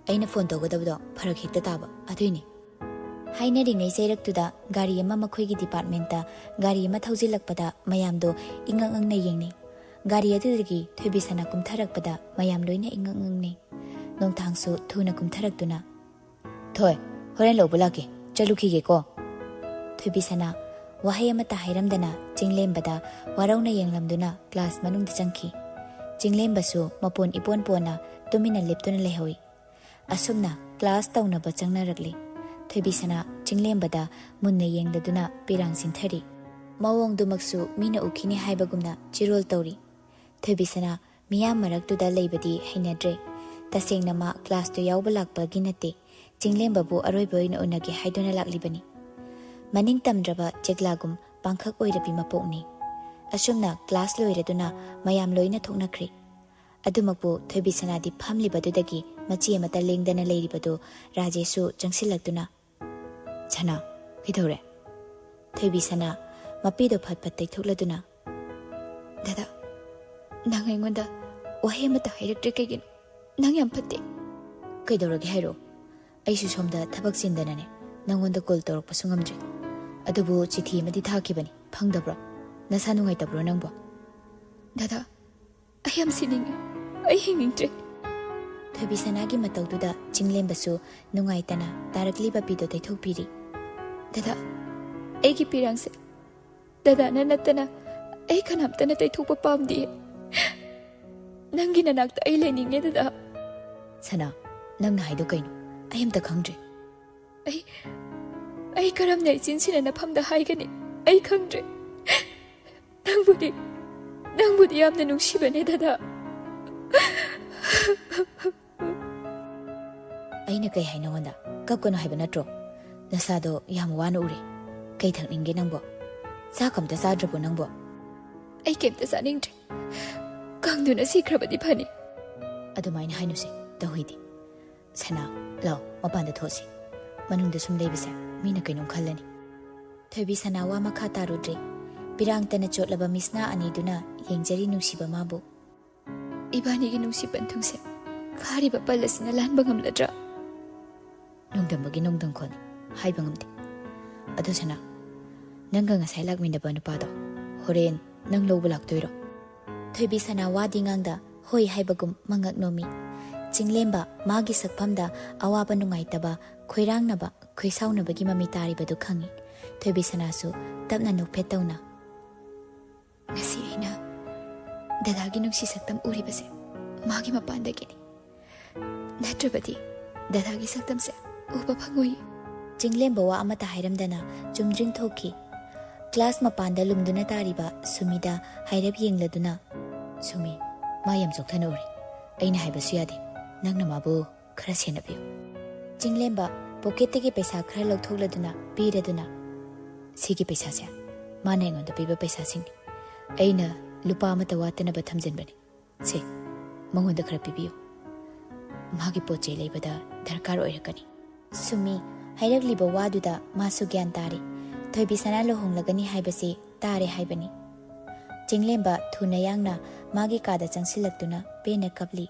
ꯑꯩꯅ ꯐꯣꯟ ꯇꯧꯒꯗꯕꯗꯣ ꯐꯔꯛ ꯍꯦꯛꯇ ꯇꯥꯕ, ꯑꯗꯨꯏꯅꯤ꯫" ꯍꯥꯏꯅꯔꯤꯉꯩ ꯆꯩꯔꯛꯇꯨꯗ ꯒꯥꯔꯤ ꯑꯃ ꯃꯈꯣꯏꯒꯤ ꯗꯤꯄꯥꯔꯠꯃꯦꯟꯇ ꯒꯥꯔꯤ ꯑꯃ ꯊꯧꯖꯤꯜꯂꯛꯄꯗ ꯃꯌꯥꯝꯗꯣ ꯏꯉꯛ ꯉꯛꯅ ꯌꯦꯡꯅꯩ꯫ ꯒꯥꯔꯤ ꯑꯗꯨꯗꯒꯤ ꯊꯣꯏꯕꯤꯁꯅꯥ ꯀꯨꯝꯊꯔꯛꯄꯗ ꯃꯌꯥꯝ ꯂꯣꯏꯅ ꯏꯉꯛ ꯉꯛꯅꯩ꯫ ꯅꯣꯡꯊꯥꯡꯁꯨ ꯊꯨꯅ ꯀꯨꯝꯊꯔꯛꯇꯨꯅ, "ꯊꯣꯏ, ꯍꯣꯔꯦꯟ ꯂꯧꯕ ꯂꯥꯛꯀꯦ, ꯆꯠꯂꯨꯈꯤꯒꯦꯀꯣ꯫" ꯊꯣꯏꯕꯤꯁꯅꯥ ꯋꯥꯍꯩ ꯑꯃꯠꯇ ꯍꯥꯏꯔꯝꯗꯅ ꯆꯤꯡꯂꯦꯝꯕꯗ ꯋꯥꯔꯧꯅ ꯌꯦꯡꯂꯝꯗꯨꯅ ꯀ꯭ꯂꯥꯁ ꯃꯅꯨꯡꯗ ꯆꯪꯈꯤ꯫ ꯆꯤꯡꯂꯦꯝꯕꯁꯨ ꯃꯄꯣꯟ ꯏꯄꯣꯟ ꯄꯣꯟꯅ ꯇꯨꯃꯤꯟꯅ ꯂꯦꯞꯇꯨꯅ ꯂꯩꯍꯧꯏ꯫ ꯑꯁꯨꯝꯅ ꯀ꯭ꯂꯥꯁ ꯇꯧꯅꯕ ꯆꯪꯅꯔꯛꯂꯤ꯫ ꯊꯣꯏꯕꯤꯁꯅꯥ ꯆꯤꯡꯂꯦꯝꯕꯗ ꯃꯨꯟꯅ ꯌꯦꯡꯂꯗꯨꯅ ꯄꯤꯔꯥꯡ ꯁꯤꯟꯊꯔꯤ꯫ ꯃꯑꯣꯡꯗꯨꯃꯛꯁꯨ ꯃꯤꯅ ꯎꯈꯤꯅꯤ ꯍꯥꯏꯕꯒꯨꯝꯅ ꯆꯤꯔꯣꯜ ꯇꯧꯔꯤ꯫ ꯊꯣꯏꯕꯤꯁꯅꯥ ꯃꯤꯌꯥꯝ ꯃꯔꯛꯇꯨꯗ ꯂꯩꯕꯗꯤ ꯍꯩꯅꯗ꯭ꯔꯦ꯫ ꯇꯁꯦꯡꯅ ꯃꯥ ꯀ꯭ꯂꯥꯁꯇꯨ ꯌꯥꯎꯕ ꯂꯥꯛꯄꯒꯤ ꯅꯠꯇꯦ, ꯆꯤꯡꯂꯦꯝꯕꯕꯨ ꯑꯔꯣꯏꯕ ꯑꯣꯏꯅ ꯎꯅꯒꯦ ꯍꯥꯏꯗꯨꯅ ꯂꯥꯛꯂꯤꯕꯅꯤ꯫ ꯃꯅꯤꯡ ꯇꯝꯗ꯭ꯔꯕ ꯆꯦꯛꯂꯥꯒꯨꯝ ꯄꯥꯡꯈꯛ ꯑꯣꯏꯔꯕꯤ ꯃꯄꯣꯛꯅꯤ꯫ ꯑꯁꯨꯝꯅ ꯀ꯭ꯂꯥꯁ ꯂꯣꯏꯔꯗꯨꯅ ꯃꯌꯥꯝ ꯂꯣꯏꯅ ꯊꯣꯛꯅꯈ꯭ꯔꯦ꯫ ꯑꯗꯨꯃꯛꯄꯨ ꯊꯣꯏꯕꯤꯁꯅꯥꯗꯤ ꯐꯝꯂꯤꯕꯗꯨꯗꯒꯤ ꯃꯆꯤ ꯑꯃꯠꯇ ꯂꯦꯡꯗꯅ ꯂꯩꯔꯤꯕꯗꯨ ꯔꯥꯖꯦꯁꯁꯨ ꯆꯪꯁꯤꯜꯂꯛꯇꯨꯅ, "ꯁꯅꯥ, ꯀꯩꯗꯧꯔꯦ?" ꯊꯣꯏꯕꯤꯁꯅꯥ ꯃꯄꯤꯗꯣ ꯐꯠ ꯐꯠ ꯇꯩꯊꯣꯛꯂꯗꯨꯅ, "ꯗꯥꯗꯥ, ꯅꯪ ꯑꯩꯉꯣꯟꯗ ꯋꯥꯍꯩ ꯑꯃꯠꯇ ꯍꯥꯏꯔꯛꯇ꯭ꯔꯦ ꯀꯩꯒꯤꯅꯣ? ꯅꯪ ꯌꯥꯝ ꯐꯠꯇꯦ꯫" "ꯀꯩꯗꯧꯔꯒꯦ ꯍꯥꯏꯔꯣ? ꯑꯩꯁꯨ ꯁꯣꯝꯗ ꯊꯕꯛ ꯆꯤꯟꯗꯅꯅꯦ ꯅꯪꯉꯣꯟꯗ ꯀꯣꯜ ꯇꯧꯔꯛꯄꯁꯨ ꯉꯝꯗ꯭ꯔꯦ꯫ ꯑꯗꯨꯕꯨ ꯆꯤꯊꯤ ꯑꯃꯗꯤ ꯊꯥꯈꯤꯕꯅꯤ, ꯐꯪꯗꯕ꯭ꯔꯣ? ꯅꯁꯥ ꯅꯨꯡꯉꯥꯏꯇꯕ꯭ꯔꯣ ꯅꯪꯕꯣ?" "ꯗꯥꯗꯥ, ꯑꯩ ꯌꯥꯝ ꯁꯤꯅꯤꯡꯉꯦ꯫ ꯑꯩ ꯍꯤꯡꯅꯤꯡꯗ꯭ꯔꯦ꯫" ꯊꯣꯏꯕꯤꯁꯅꯥꯒꯤ ꯃꯇꯧꯗꯨꯗ ꯆꯤꯡꯂꯦꯝꯕꯁꯨ ꯅꯨꯡꯉꯥꯏꯇꯅ ꯇꯥꯔꯛꯂꯤꯕ ꯄꯤꯗꯣ ꯇꯩꯊꯣꯛꯄꯤꯔꯤ꯫ "ꯗꯥꯗꯥ, ꯑꯩꯒꯤ ꯄꯤꯔꯥꯡꯁꯦ ꯗꯥꯗꯥꯅ ꯅꯠꯇꯅ ꯑꯩ ꯀꯅꯥꯝꯇꯅ ꯇꯩꯊꯣꯛꯄ ꯄꯥꯝꯗꯤꯌꯦ꯫ ꯅꯪꯒꯤ ꯅꯅꯥꯛꯇ ꯑꯩ ꯂꯩꯅꯤꯡꯉꯦ ꯗꯥꯗꯥ꯫" "ꯁꯅꯥ, ꯅꯪꯅ ꯍꯥꯏꯗꯣ ꯀꯩꯅꯣ? ꯑꯩ ꯑꯝꯇ ꯈꯪꯗ꯭ꯔꯦ꯫" "ꯑꯩ, ꯑꯩ ꯀꯔꯝꯅ ꯏꯆꯤꯟ ꯁꯤꯟꯅ ꯅꯐꯝꯗ ꯍꯥꯏꯒꯅꯤ? ꯑꯩ ꯈꯪꯗ꯭ꯔꯦ꯫ ꯅꯪꯕꯨꯗꯤ, ꯅꯪꯕꯨꯗꯤ ꯌꯥꯝꯅ ꯅꯨꯡꯁꯤꯕꯅꯦ ꯗꯥꯗꯥ꯫" "ꯑꯩꯅ ꯀꯩ ꯍꯥꯏ ꯅꯉꯣꯟꯗ? ꯀꯞꯀꯅꯨ ꯍꯥꯏꯕ ꯅꯠꯇ꯭ꯔꯣ? ꯅꯁꯥꯗꯣ ꯌꯥꯝ ꯋꯥꯅ ꯎꯔꯦ꯫ ꯀꯩ ꯊꯛꯅꯤꯡꯒꯦ ꯅꯪꯕꯣ? ꯆꯥꯛ ꯑꯝꯇ ꯆꯥꯗ꯭ꯔꯕꯣ ꯅꯪꯕꯣ?" "ꯑꯩ ꯀꯩꯝꯇ ꯆꯥꯅꯤꯡꯗ꯭ꯔꯦ꯫ ꯀꯪꯗꯨꯅ ꯁꯤꯈ꯭ꯔꯕꯗꯤ ꯐꯅꯤ꯫" "ꯑꯗꯨꯃꯥꯏꯅ ꯍꯥꯏꯅꯨꯁꯦ, ꯇꯧꯍꯩꯗꯦ꯫ ꯁꯅꯥ, ꯂꯥꯎ, ꯃꯄꯥꯟꯗ ꯊꯣꯛꯁꯤ꯫ ꯃꯅꯨꯡꯗ ꯁꯨꯝ ꯂꯩꯕꯁꯦ ꯃꯤꯅ ꯀꯩꯅꯣꯝ ꯈꯜꯂꯅꯤ꯫" ꯊꯣꯏꯕꯤꯁꯅꯥ ꯋꯥ ꯃꯈꯥ ꯇꯥꯔꯨꯗ꯭ꯔꯦ꯫ ꯄꯤꯔꯥꯡꯇꯅ ꯆꯣꯠꯂꯕ ꯃꯤꯠꯁꯅꯥ ꯑꯅꯤꯗꯨꯅ ꯌꯦꯡꯖꯔꯤ ꯅꯨꯡꯁꯤꯕ ꯃꯥꯕꯨ꯫ "ꯏꯕꯥꯅꯤꯒꯤ ꯅꯨꯡꯁꯤ ꯄꯟꯊꯨꯡꯁꯦ ꯈꯥꯔꯤꯕ ꯄꯜ ꯑꯁꯤꯅ ꯂꯥꯟꯕ ꯉꯝꯂꯗ꯭ꯔꯥ?" "ꯅꯣꯡꯗꯝꯕꯒꯤ ꯅꯣꯡꯗꯝꯈꯣꯟꯅꯤ꯫ ꯍꯥꯏꯕ ꯉꯝꯗꯦ꯫ ꯑꯗꯣ ꯁꯅꯥ, ꯅꯪꯒ ꯉꯁꯥꯏ ꯂꯥꯛꯃꯤꯟꯅꯕ ꯅꯨꯄꯥꯗꯣ ꯍꯣꯔꯦꯟ ꯅꯪ ꯂꯧꯕ ꯂꯥꯛꯇꯣꯏꯔꯣ? ꯊꯣꯏꯕꯤ ꯁꯅꯥ ꯋꯥꯗꯤ ꯉꯥꯡꯗ ꯍꯣꯏ ꯍꯥꯏꯕꯒꯨꯝ ꯃꯉꯛ ꯅꯣꯝꯃꯤ꯫ ꯆꯤꯡꯂꯦꯝꯕ ꯃꯥꯒꯤ ꯁꯛꯐꯝꯗ ꯑꯋꯥꯕ ꯅꯨꯡꯉꯥꯏꯇꯕ, ꯈꯣꯏꯔꯥꯡꯅꯕ, ꯈꯣꯏꯁꯥꯎꯅꯕꯒꯤ ꯃꯃꯤ ꯇꯥꯔꯤꯕꯗꯨ ꯈꯪꯏ꯫ ꯊꯣꯏꯕꯤ ꯁꯅꯥꯁꯨ ꯇꯞꯅ ꯅꯣꯛꯐꯦꯠ ꯇꯧꯅ, "ꯉꯁꯤ ꯑꯩꯅ ꯗꯗꯥꯒꯤ ꯅꯨꯡꯁꯤ ꯁꯛꯇꯝ ꯎꯔꯤꯕꯁꯦ ꯃꯥꯒꯤ ꯃꯄꯥꯟꯗꯒꯤꯅꯤ꯫ ꯅꯠꯇ꯭ꯔꯕꯗꯤ ꯗꯗꯥꯒꯤ ꯁꯛꯇꯝꯁꯦ ꯎꯕ ꯐꯪꯉꯣꯏ꯫" ꯆꯤꯡꯂꯦꯝꯕ ꯋꯥ ꯑꯃꯠꯇ ꯍꯥꯏꯔꯝꯗꯅ ꯆꯨꯝꯗ꯭ꯔꯤꯡ ꯊꯣꯛꯈꯤ꯫ ꯀ꯭ꯂꯥꯁ ꯃꯄꯥꯟꯗ ꯂꯨꯝꯗꯨꯅ ꯇꯥꯔꯤꯕ ꯁꯨꯃꯤꯗ ꯍꯥꯏꯔꯞ ꯌꯦꯡꯂꯗꯨꯅ, "ꯁꯨꯃꯤ, ꯃꯥ ꯌꯥꯝ ꯆꯣꯛꯊꯅ ꯎꯔꯦ꯫ ꯑꯩꯅ ꯍꯥꯏꯕꯁꯨ ꯌꯥꯗꯦ꯫ ꯅꯪꯅ ꯃꯥꯕꯨ ꯈꯔ ꯁꯦꯟꯅꯕꯤꯌꯨ꯫" ꯆꯤꯡꯂꯦꯝꯕ ꯄꯣꯀꯦꯠꯇꯒꯤ ꯄꯩꯁꯥ ꯈꯔ ꯂꯧꯊꯣꯛꯂꯗꯨꯅ ꯄꯤꯔꯗꯨꯅ, "ꯁꯤꯒꯤ ꯄꯩꯁꯥꯁꯦ ꯃꯥꯅ ꯑꯩꯉꯣꯟꯗ ꯄꯤꯕ ꯄꯩꯁꯥꯁꯤꯡꯅꯤ꯫ ꯑꯩꯅ ꯂꯨꯄꯥ ꯑꯃꯠꯇ ꯋꯥꯠꯇꯅꯕ ꯊꯝꯖꯤꯟꯕꯅꯤ꯫ ꯁꯦ, ꯃꯉꯣꯟꯗ ꯈꯔ ꯄꯤꯕꯤꯌꯨ꯫ ꯃꯥꯒꯤ ꯄꯣꯠ ꯆꯩ ꯂꯩꯕꯗ ꯗꯔꯀꯥꯔ ꯑꯣꯏꯔꯛꯀꯅꯤ꯫" ꯁꯨꯃꯤ ꯍꯥꯏꯔꯛꯂꯤꯕ ꯋꯥꯗꯨꯗ ꯃꯥꯁꯨ ꯒ꯭ꯌꯥꯟ ꯇꯥꯔꯦ꯫ ꯊꯣꯏꯕꯤ ꯁꯅꯥ ꯂꯨꯍꯣꯡꯂꯒꯅꯤ ꯍꯥꯏꯕꯁꯤ ꯇꯥꯔꯦ ꯍꯥꯏꯕꯅꯤ꯫ ꯆꯤꯡꯂꯦꯝꯕ ꯊꯨꯅ ꯌꯥꯡꯅ ꯃꯥꯒꯤ ꯀꯥꯗ ꯆꯪꯁꯤꯜꯂꯛꯇꯨꯅ ꯄꯦꯟꯅ ꯀꯞꯂꯤ꯫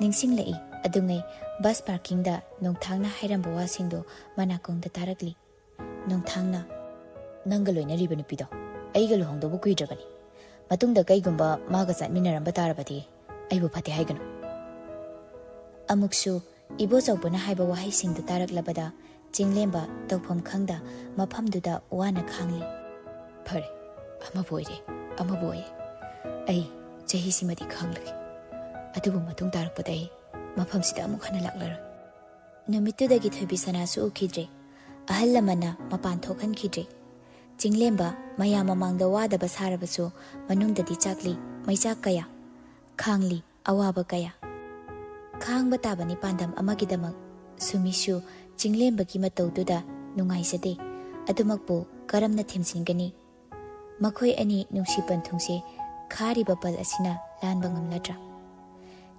ꯅꯤꯡꯁꯤꯡꯂꯛꯏ, ꯑꯗꯨꯉꯩ ꯕꯁ ꯄꯥꯔꯀꯤꯡꯗ ꯅꯣꯡꯊꯥꯡꯅ ꯍꯥꯏꯔꯝꯕ ꯋꯥꯁꯤꯡꯗꯣ ꯃꯅꯥꯀꯣꯡꯗ ꯇꯥꯔꯛꯂꯤ꯫ ꯅꯣꯡꯊꯥꯡꯅ, "ꯅꯪꯒ ꯂꯣꯏꯅꯔꯤꯕ ꯅꯨꯄꯤꯗꯣ ꯑꯩꯒ ꯂꯨꯍꯣꯡꯗꯧꯕ ꯀꯨꯏꯗ꯭ꯔꯕꯅꯤ꯫ ꯃꯇꯨꯡꯗ ꯀꯩꯒꯨꯝꯕ ꯃꯥꯒ ꯆꯠꯃꯤꯟꯅꯔꯝꯕ ꯇꯥꯔꯕꯗꯤ ꯑꯩꯕꯨ ꯐꯠꯇꯦ ꯍꯥꯏꯒꯅꯨ꯫" ꯑꯃꯨꯛꯁꯨ ꯏꯕꯣꯆꯧꯕꯅ ꯍꯥꯏꯕ ꯋꯥꯍꯩꯁꯤꯡꯗꯨ ꯇꯥꯔꯛꯂꯕꯗ ꯆꯤꯡꯂꯦꯝꯕ ꯇꯧꯐꯝ ꯈꯪꯗ ꯃꯐꯝꯗꯨꯗ ꯋꯥꯅ ꯈꯥꯡꯂꯤ꯫ "ꯐꯔꯦ, ꯑꯃꯕꯨ ꯑꯣꯏꯔꯦ, ꯑꯃꯕꯨ ꯑꯣꯏꯔꯦ꯫ ꯑꯩ ꯆꯍꯤꯁꯤꯃꯗꯤ ꯈꯥꯡꯂꯒꯦ꯫ ꯑꯗꯨꯕꯨ ꯃꯇꯨꯡ ꯇꯥꯔꯛꯄꯗ ꯑꯩ ꯃꯐꯝꯁꯤꯗ ꯑꯃꯨꯛ ꯍꯟꯅ ꯂꯥꯛꯂꯔꯣꯏ꯫" ꯅꯨꯃꯤꯠꯇꯨꯗꯒꯤ ꯊꯣꯏꯕꯤ ꯁꯅꯥꯁꯨ ꯎꯈꯤꯗ꯭ꯔꯦ꯫ ꯑꯍꯜ ꯂꯃꯟꯅ ꯃꯄꯥꯟ ꯊꯣꯛꯍꯟꯈꯤꯗ꯭ꯔꯦ꯫ ꯆꯤꯡꯂꯦꯝꯕ ꯃꯌꯥꯝ ꯃꯃꯥꯡꯗ ꯋꯥꯗꯕ ꯁꯥꯔꯕꯁꯨ ꯃꯅꯨꯡꯗꯗꯤ ꯆꯥꯛꯂꯤ ꯃꯩꯆꯥꯛ ꯀꯌꯥ, ꯈꯥꯡꯂꯤ ꯑꯋꯥꯕ ꯀꯌꯥ꯫ ꯈꯥꯡꯕ ꯇꯥꯕꯅꯤ ꯄꯥꯟꯗꯝ ꯑꯃꯒꯤꯗꯃꯛ꯫ ꯁꯨꯃꯤꯁꯨ ꯆꯤꯡꯂꯦꯝꯕꯒꯤ ꯃꯇꯧꯗꯨꯗ ꯅꯨꯡꯉꯥꯏꯖꯗꯦ꯫ ꯑꯗꯨꯃꯛꯄꯨ ꯀꯔꯝꯅ ꯊꯦꯝꯖꯤꯟꯒꯅꯤ? ꯃꯈꯣꯏ ꯑꯅꯤ ꯅꯨꯡꯁꯤ ꯄꯟꯊꯨꯡꯁꯦ ꯈꯥꯔꯤꯕ ꯄꯜ ꯑꯁꯤꯅ ꯂꯥꯟꯕ ꯉꯝꯂꯗ꯭ꯔꯥ?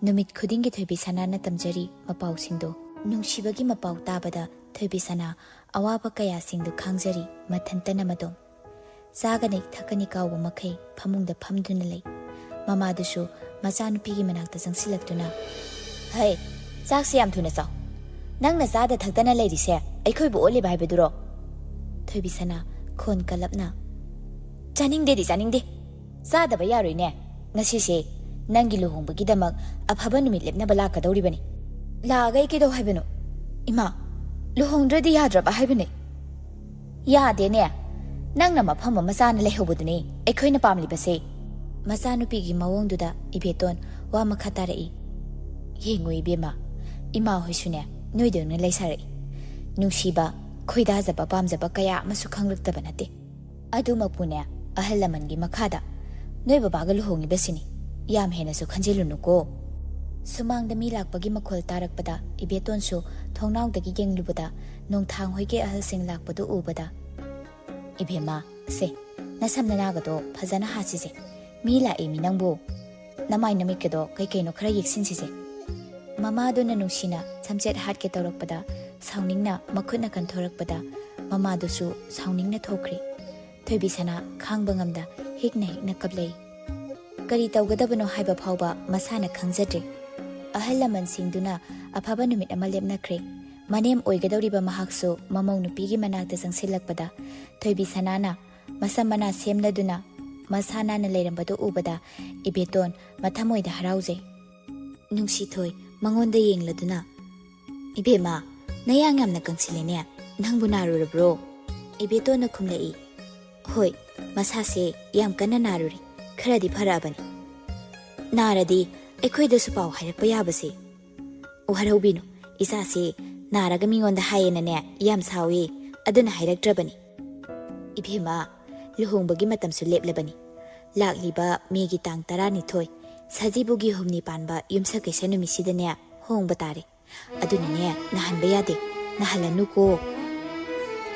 ꯅꯨꯃꯤꯠ ꯈꯨꯗꯤꯡꯒꯤ ꯊꯣꯏꯕꯤ ꯁꯅꯥꯅ ꯇꯝꯖꯔꯤ ꯃꯄꯥꯎꯁꯤꯡꯗꯣ꯫ ꯅꯨꯡꯁꯤꯕꯒꯤ ꯃꯄꯥꯎ ꯇꯥꯕꯗ ꯊꯣꯏꯕꯤ ꯁꯅꯥ ꯑꯋꯥꯕ ꯀꯌꯥꯁꯤꯡꯗꯨ ꯈꯥꯡꯖꯔꯤ ꯃꯊꯟꯇꯅ ꯃꯗꯣꯝ꯫ ꯆꯥꯒꯅꯤ ꯊꯛꯀꯅꯤ ꯀꯥꯎꯕ ꯃꯈꯩ ꯐꯃꯨꯡꯗ ꯐꯝꯗꯨꯅ ꯂꯩ꯫ ꯃꯃꯥꯗꯨꯁꯨ ꯃꯆꯥꯅꯨꯄꯤꯒꯤ ꯃꯅꯥꯛꯇ ꯆꯪꯁꯤꯜꯂꯛꯇꯨꯅ, "ꯍꯩ, ꯆꯥꯛꯁꯦ ꯌꯥꯝ ꯊꯨꯅ ꯆꯥꯎ꯫ ꯅꯪꯅ ꯆꯥꯗ ꯊꯛꯇꯅ ꯂꯩꯔꯤꯁꯦ ꯑꯩꯈꯣꯏꯕꯨ ꯑꯣꯠꯂꯤꯕ ꯍꯥꯏꯕꯗꯨꯔꯣ? ꯊꯣꯏꯕꯤꯁꯅꯥ ꯈꯣꯟ ꯀꯜꯂꯞꯅ, "ꯆꯥꯅꯤꯡꯗꯦꯗꯤ ꯆꯥꯅꯤꯡꯗꯦ꯫ ꯆꯥꯗꯕ ꯌꯥꯔꯣꯏꯅꯦ꯫ ꯉꯁꯤꯁꯦ ꯅꯪꯒꯤ ꯂꯨꯍꯣꯡꯕꯒꯤꯗꯃꯛ ꯑꯐꯕ ꯅꯨꯃꯤꯠ ꯂꯦꯞꯅꯕ ꯂꯥꯛꯀꯗꯧꯔꯤꯕꯅꯤ꯫ ꯂꯥꯛꯑꯒ ꯑꯩ ꯀꯩꯗꯧ ꯍꯥꯏꯕꯅꯣ? ꯏꯃꯥ, ꯂꯨꯍꯣꯡꯗ꯭ꯔꯗꯤ ꯌꯥꯗ꯭ꯔꯕ ꯍꯥꯏꯕꯅꯦ?" "ꯌꯥꯗꯦꯅꯦ꯫ ꯅꯪꯅ ꯃꯐꯝ ꯑꯃ ꯆꯥꯅ ꯂꯩꯍꯧꯕꯗꯨꯅꯤ ꯑꯩꯈꯣꯏꯅ ꯄꯥꯝꯂꯤꯕꯁꯦ꯫" ꯃꯆꯥꯅꯨꯄꯤꯒꯤ ꯃꯑꯣꯡꯗꯨꯗ ꯏꯕꯦꯇꯣꯟ ꯋꯥ ꯃꯈꯥ ꯇꯥꯔꯛꯏ꯫ "ꯌꯦꯡꯉꯨ ꯏꯕꯦꯝꯃ, ꯏꯃꯥ ꯍꯣꯏꯁꯨꯅꯦ ꯅꯣꯏꯗꯧꯅ ꯂꯩ ꯁꯥꯔꯛꯏ꯫ ꯅꯨꯡꯁꯤꯕ, ꯈꯣꯏꯗꯥꯖꯕ, ꯄꯥꯝꯖꯕ ꯀꯌꯥ ꯑꯃꯁꯨ ꯈꯪꯂꯛꯇꯕ ꯅꯠꯇꯦ꯫ ꯑꯗꯨꯃꯛꯄꯨꯅꯦ, ꯑꯍꯜ ꯂꯃꯟꯒꯤ ꯃꯈꯥꯗ ꯅꯣꯏ ꯕꯕꯥꯒ ꯂꯨꯍꯣꯡꯉꯤꯕꯁꯤꯅꯤ꯫ ꯌꯥꯝ ꯍꯦꯟꯅꯁꯨ ꯈꯟꯖꯤꯜꯂꯨꯅꯨꯀꯣ꯫" ꯁꯨꯃꯥꯡꯗ ꯃꯤ ꯂꯥꯛꯄꯒꯤ ꯃꯈꯣꯜ ꯇꯥꯔꯛꯄꯗ ꯏꯕꯦꯇꯣꯟꯁꯨ ꯊꯣꯡꯅꯥꯎꯗꯒꯤ ꯌꯦꯡꯂꯨꯕꯗ ꯅꯣꯡꯊꯥꯡ ꯍꯣꯏꯒꯤ ꯑꯍꯜꯁꯤꯡ ꯂꯥꯛꯄꯗꯨ ꯎꯕꯗ, "ꯏꯕꯦꯝꯃ, ꯁꯦ, ꯅꯁꯝ ꯅꯅꯥꯒꯗꯣ ꯐꯖꯅ ꯍꯥꯠꯁꯤꯁꯦ꯫ ꯃꯤ ꯂꯥꯛꯑꯦ ꯃꯤ ꯅꯪꯕꯨ꯫ ꯅꯃꯥꯏ ꯅꯃꯤꯠꯀꯗꯣ ꯀꯩ ꯀꯩꯅꯣ ꯈꯔ ꯌꯦꯛꯁꯤꯟꯁꯤꯁꯦ꯫" ꯃꯃꯥꯗꯨꯅ ꯅꯨꯡꯁꯤꯅ ꯁꯝꯆꯦꯠ ꯍꯥꯠꯀꯦ ꯇꯧꯔꯛꯄꯗ ꯁꯥꯎꯅꯤꯡꯅ ꯃꯈꯨꯠꯅ ꯀꯟꯊꯣꯔꯛꯄꯗ ꯃꯃꯥꯗꯨꯁꯨ ꯁꯥꯎꯅꯤꯡꯅ ꯊꯣꯛꯈ꯭ꯔꯦ꯫ ꯊꯣꯏꯕꯤꯁꯅꯥ ꯈꯥꯡꯕ ꯉꯝꯗ ꯍꯤꯛꯅ ꯍꯤꯛꯅ ꯀꯞꯂꯛꯏ꯫ ꯀꯔꯤ ꯇꯧꯒꯗꯕꯅꯣ ꯍꯥꯏꯕ ꯐꯥꯎꯕ ꯃꯁꯥꯅ ꯈꯪꯖꯗ꯭ꯔꯦ꯫ ꯑꯍꯜ ꯂꯃꯟꯁꯤꯡꯗꯨꯅ ꯑꯐꯕ ꯅꯨꯃꯤꯠ ꯑꯃ ꯂꯦꯞꯅꯈ꯭ꯔꯦ꯫ ꯃꯅꯦꯝ ꯑꯣꯏꯒꯗꯧꯔꯤꯕ ꯃꯍꯥꯛꯁꯨ ꯃꯃꯧ ꯅꯨꯄꯤꯒꯤ ꯃꯅꯥꯛꯇ ꯆꯪꯁꯤꯜꯂꯛꯄꯗ ꯊꯣꯏꯕꯤꯁꯅꯥꯅ ꯃꯁꯝ ꯃꯅꯥ ꯁꯦꯝꯂꯗꯨꯅ ꯃꯁꯥ ꯅꯥꯟꯅ ꯂꯩꯔꯝꯕꯗꯨ ꯎꯕꯗ ꯏꯕꯦꯇꯣꯟ ꯃꯊꯃꯣꯏꯗ ꯍꯔꯥꯎꯖꯩ꯫ ꯅꯨꯡꯁꯤꯊꯣꯏ ꯃꯉꯣꯟꯗ ꯌꯦꯡꯂꯗꯨꯅ, "ꯏꯕꯦꯝꯃ, ꯅꯌꯥꯡ ꯌꯥꯝꯅ ꯀꯪꯁꯤꯜꯂꯦꯅꯦ, ꯅꯪꯕꯨ ꯅꯥꯔꯨꯔꯕ꯭ꯔꯣ?" ꯏꯕꯦꯇꯣꯟꯅ ꯈꯨꯝꯂꯛꯏ, "ꯍꯣꯏ, ꯃꯁꯥꯁꯦ ꯌꯥꯝ ꯀꯟꯅ ꯅꯥꯔꯨꯔꯦ, ꯈꯔꯗꯤ ꯐꯔꯛꯑꯕꯅꯤ꯫" "ꯅꯥꯔꯗꯤ ꯑꯩꯈꯣꯏꯗꯁꯨ ꯄꯥꯎ ꯍꯥꯏꯔꯛꯄ ꯌꯥꯕꯁꯦ꯫" "ꯋꯥꯔꯧꯕꯤꯅꯨ, ꯏꯆꯥꯁꯦ ꯅꯥꯔꯒ ꯃꯤꯉꯣꯟꯗ ꯍꯥꯏꯌꯦꯅꯅꯦ ꯌꯥꯝ ꯁꯥꯎꯏ, ꯑꯗꯨꯅ ꯍꯥꯏꯔꯛꯇ꯭ꯔꯕꯅꯤ꯫" "ꯏꯕꯦꯝꯃ, ꯂꯨꯍꯣꯡꯕꯒꯤ ꯃꯇꯝꯁꯨ ꯂꯦꯞꯂꯕꯅꯤ꯫ ꯂꯥꯛꯂꯤꯕ ꯃꯦꯒꯤ ꯇꯥꯡ ꯇꯔꯥꯅꯤꯊꯣꯏ, ꯁꯖꯤꯕꯨꯒꯤ ꯍꯨꯝꯅꯤ ꯄꯥꯟꯕ ꯌꯨꯝꯁꯀꯩꯁ ꯅꯨꯃꯤꯠꯁꯤꯗꯅꯦ ꯍꯣꯡꯕ ꯇꯥꯔꯦ꯫ ꯑꯗꯨꯅꯅꯦ, ꯅꯥꯍꯟꯕ ꯌꯥꯗꯦ, ꯅꯥꯍꯜꯂꯅꯨꯀꯣ꯫"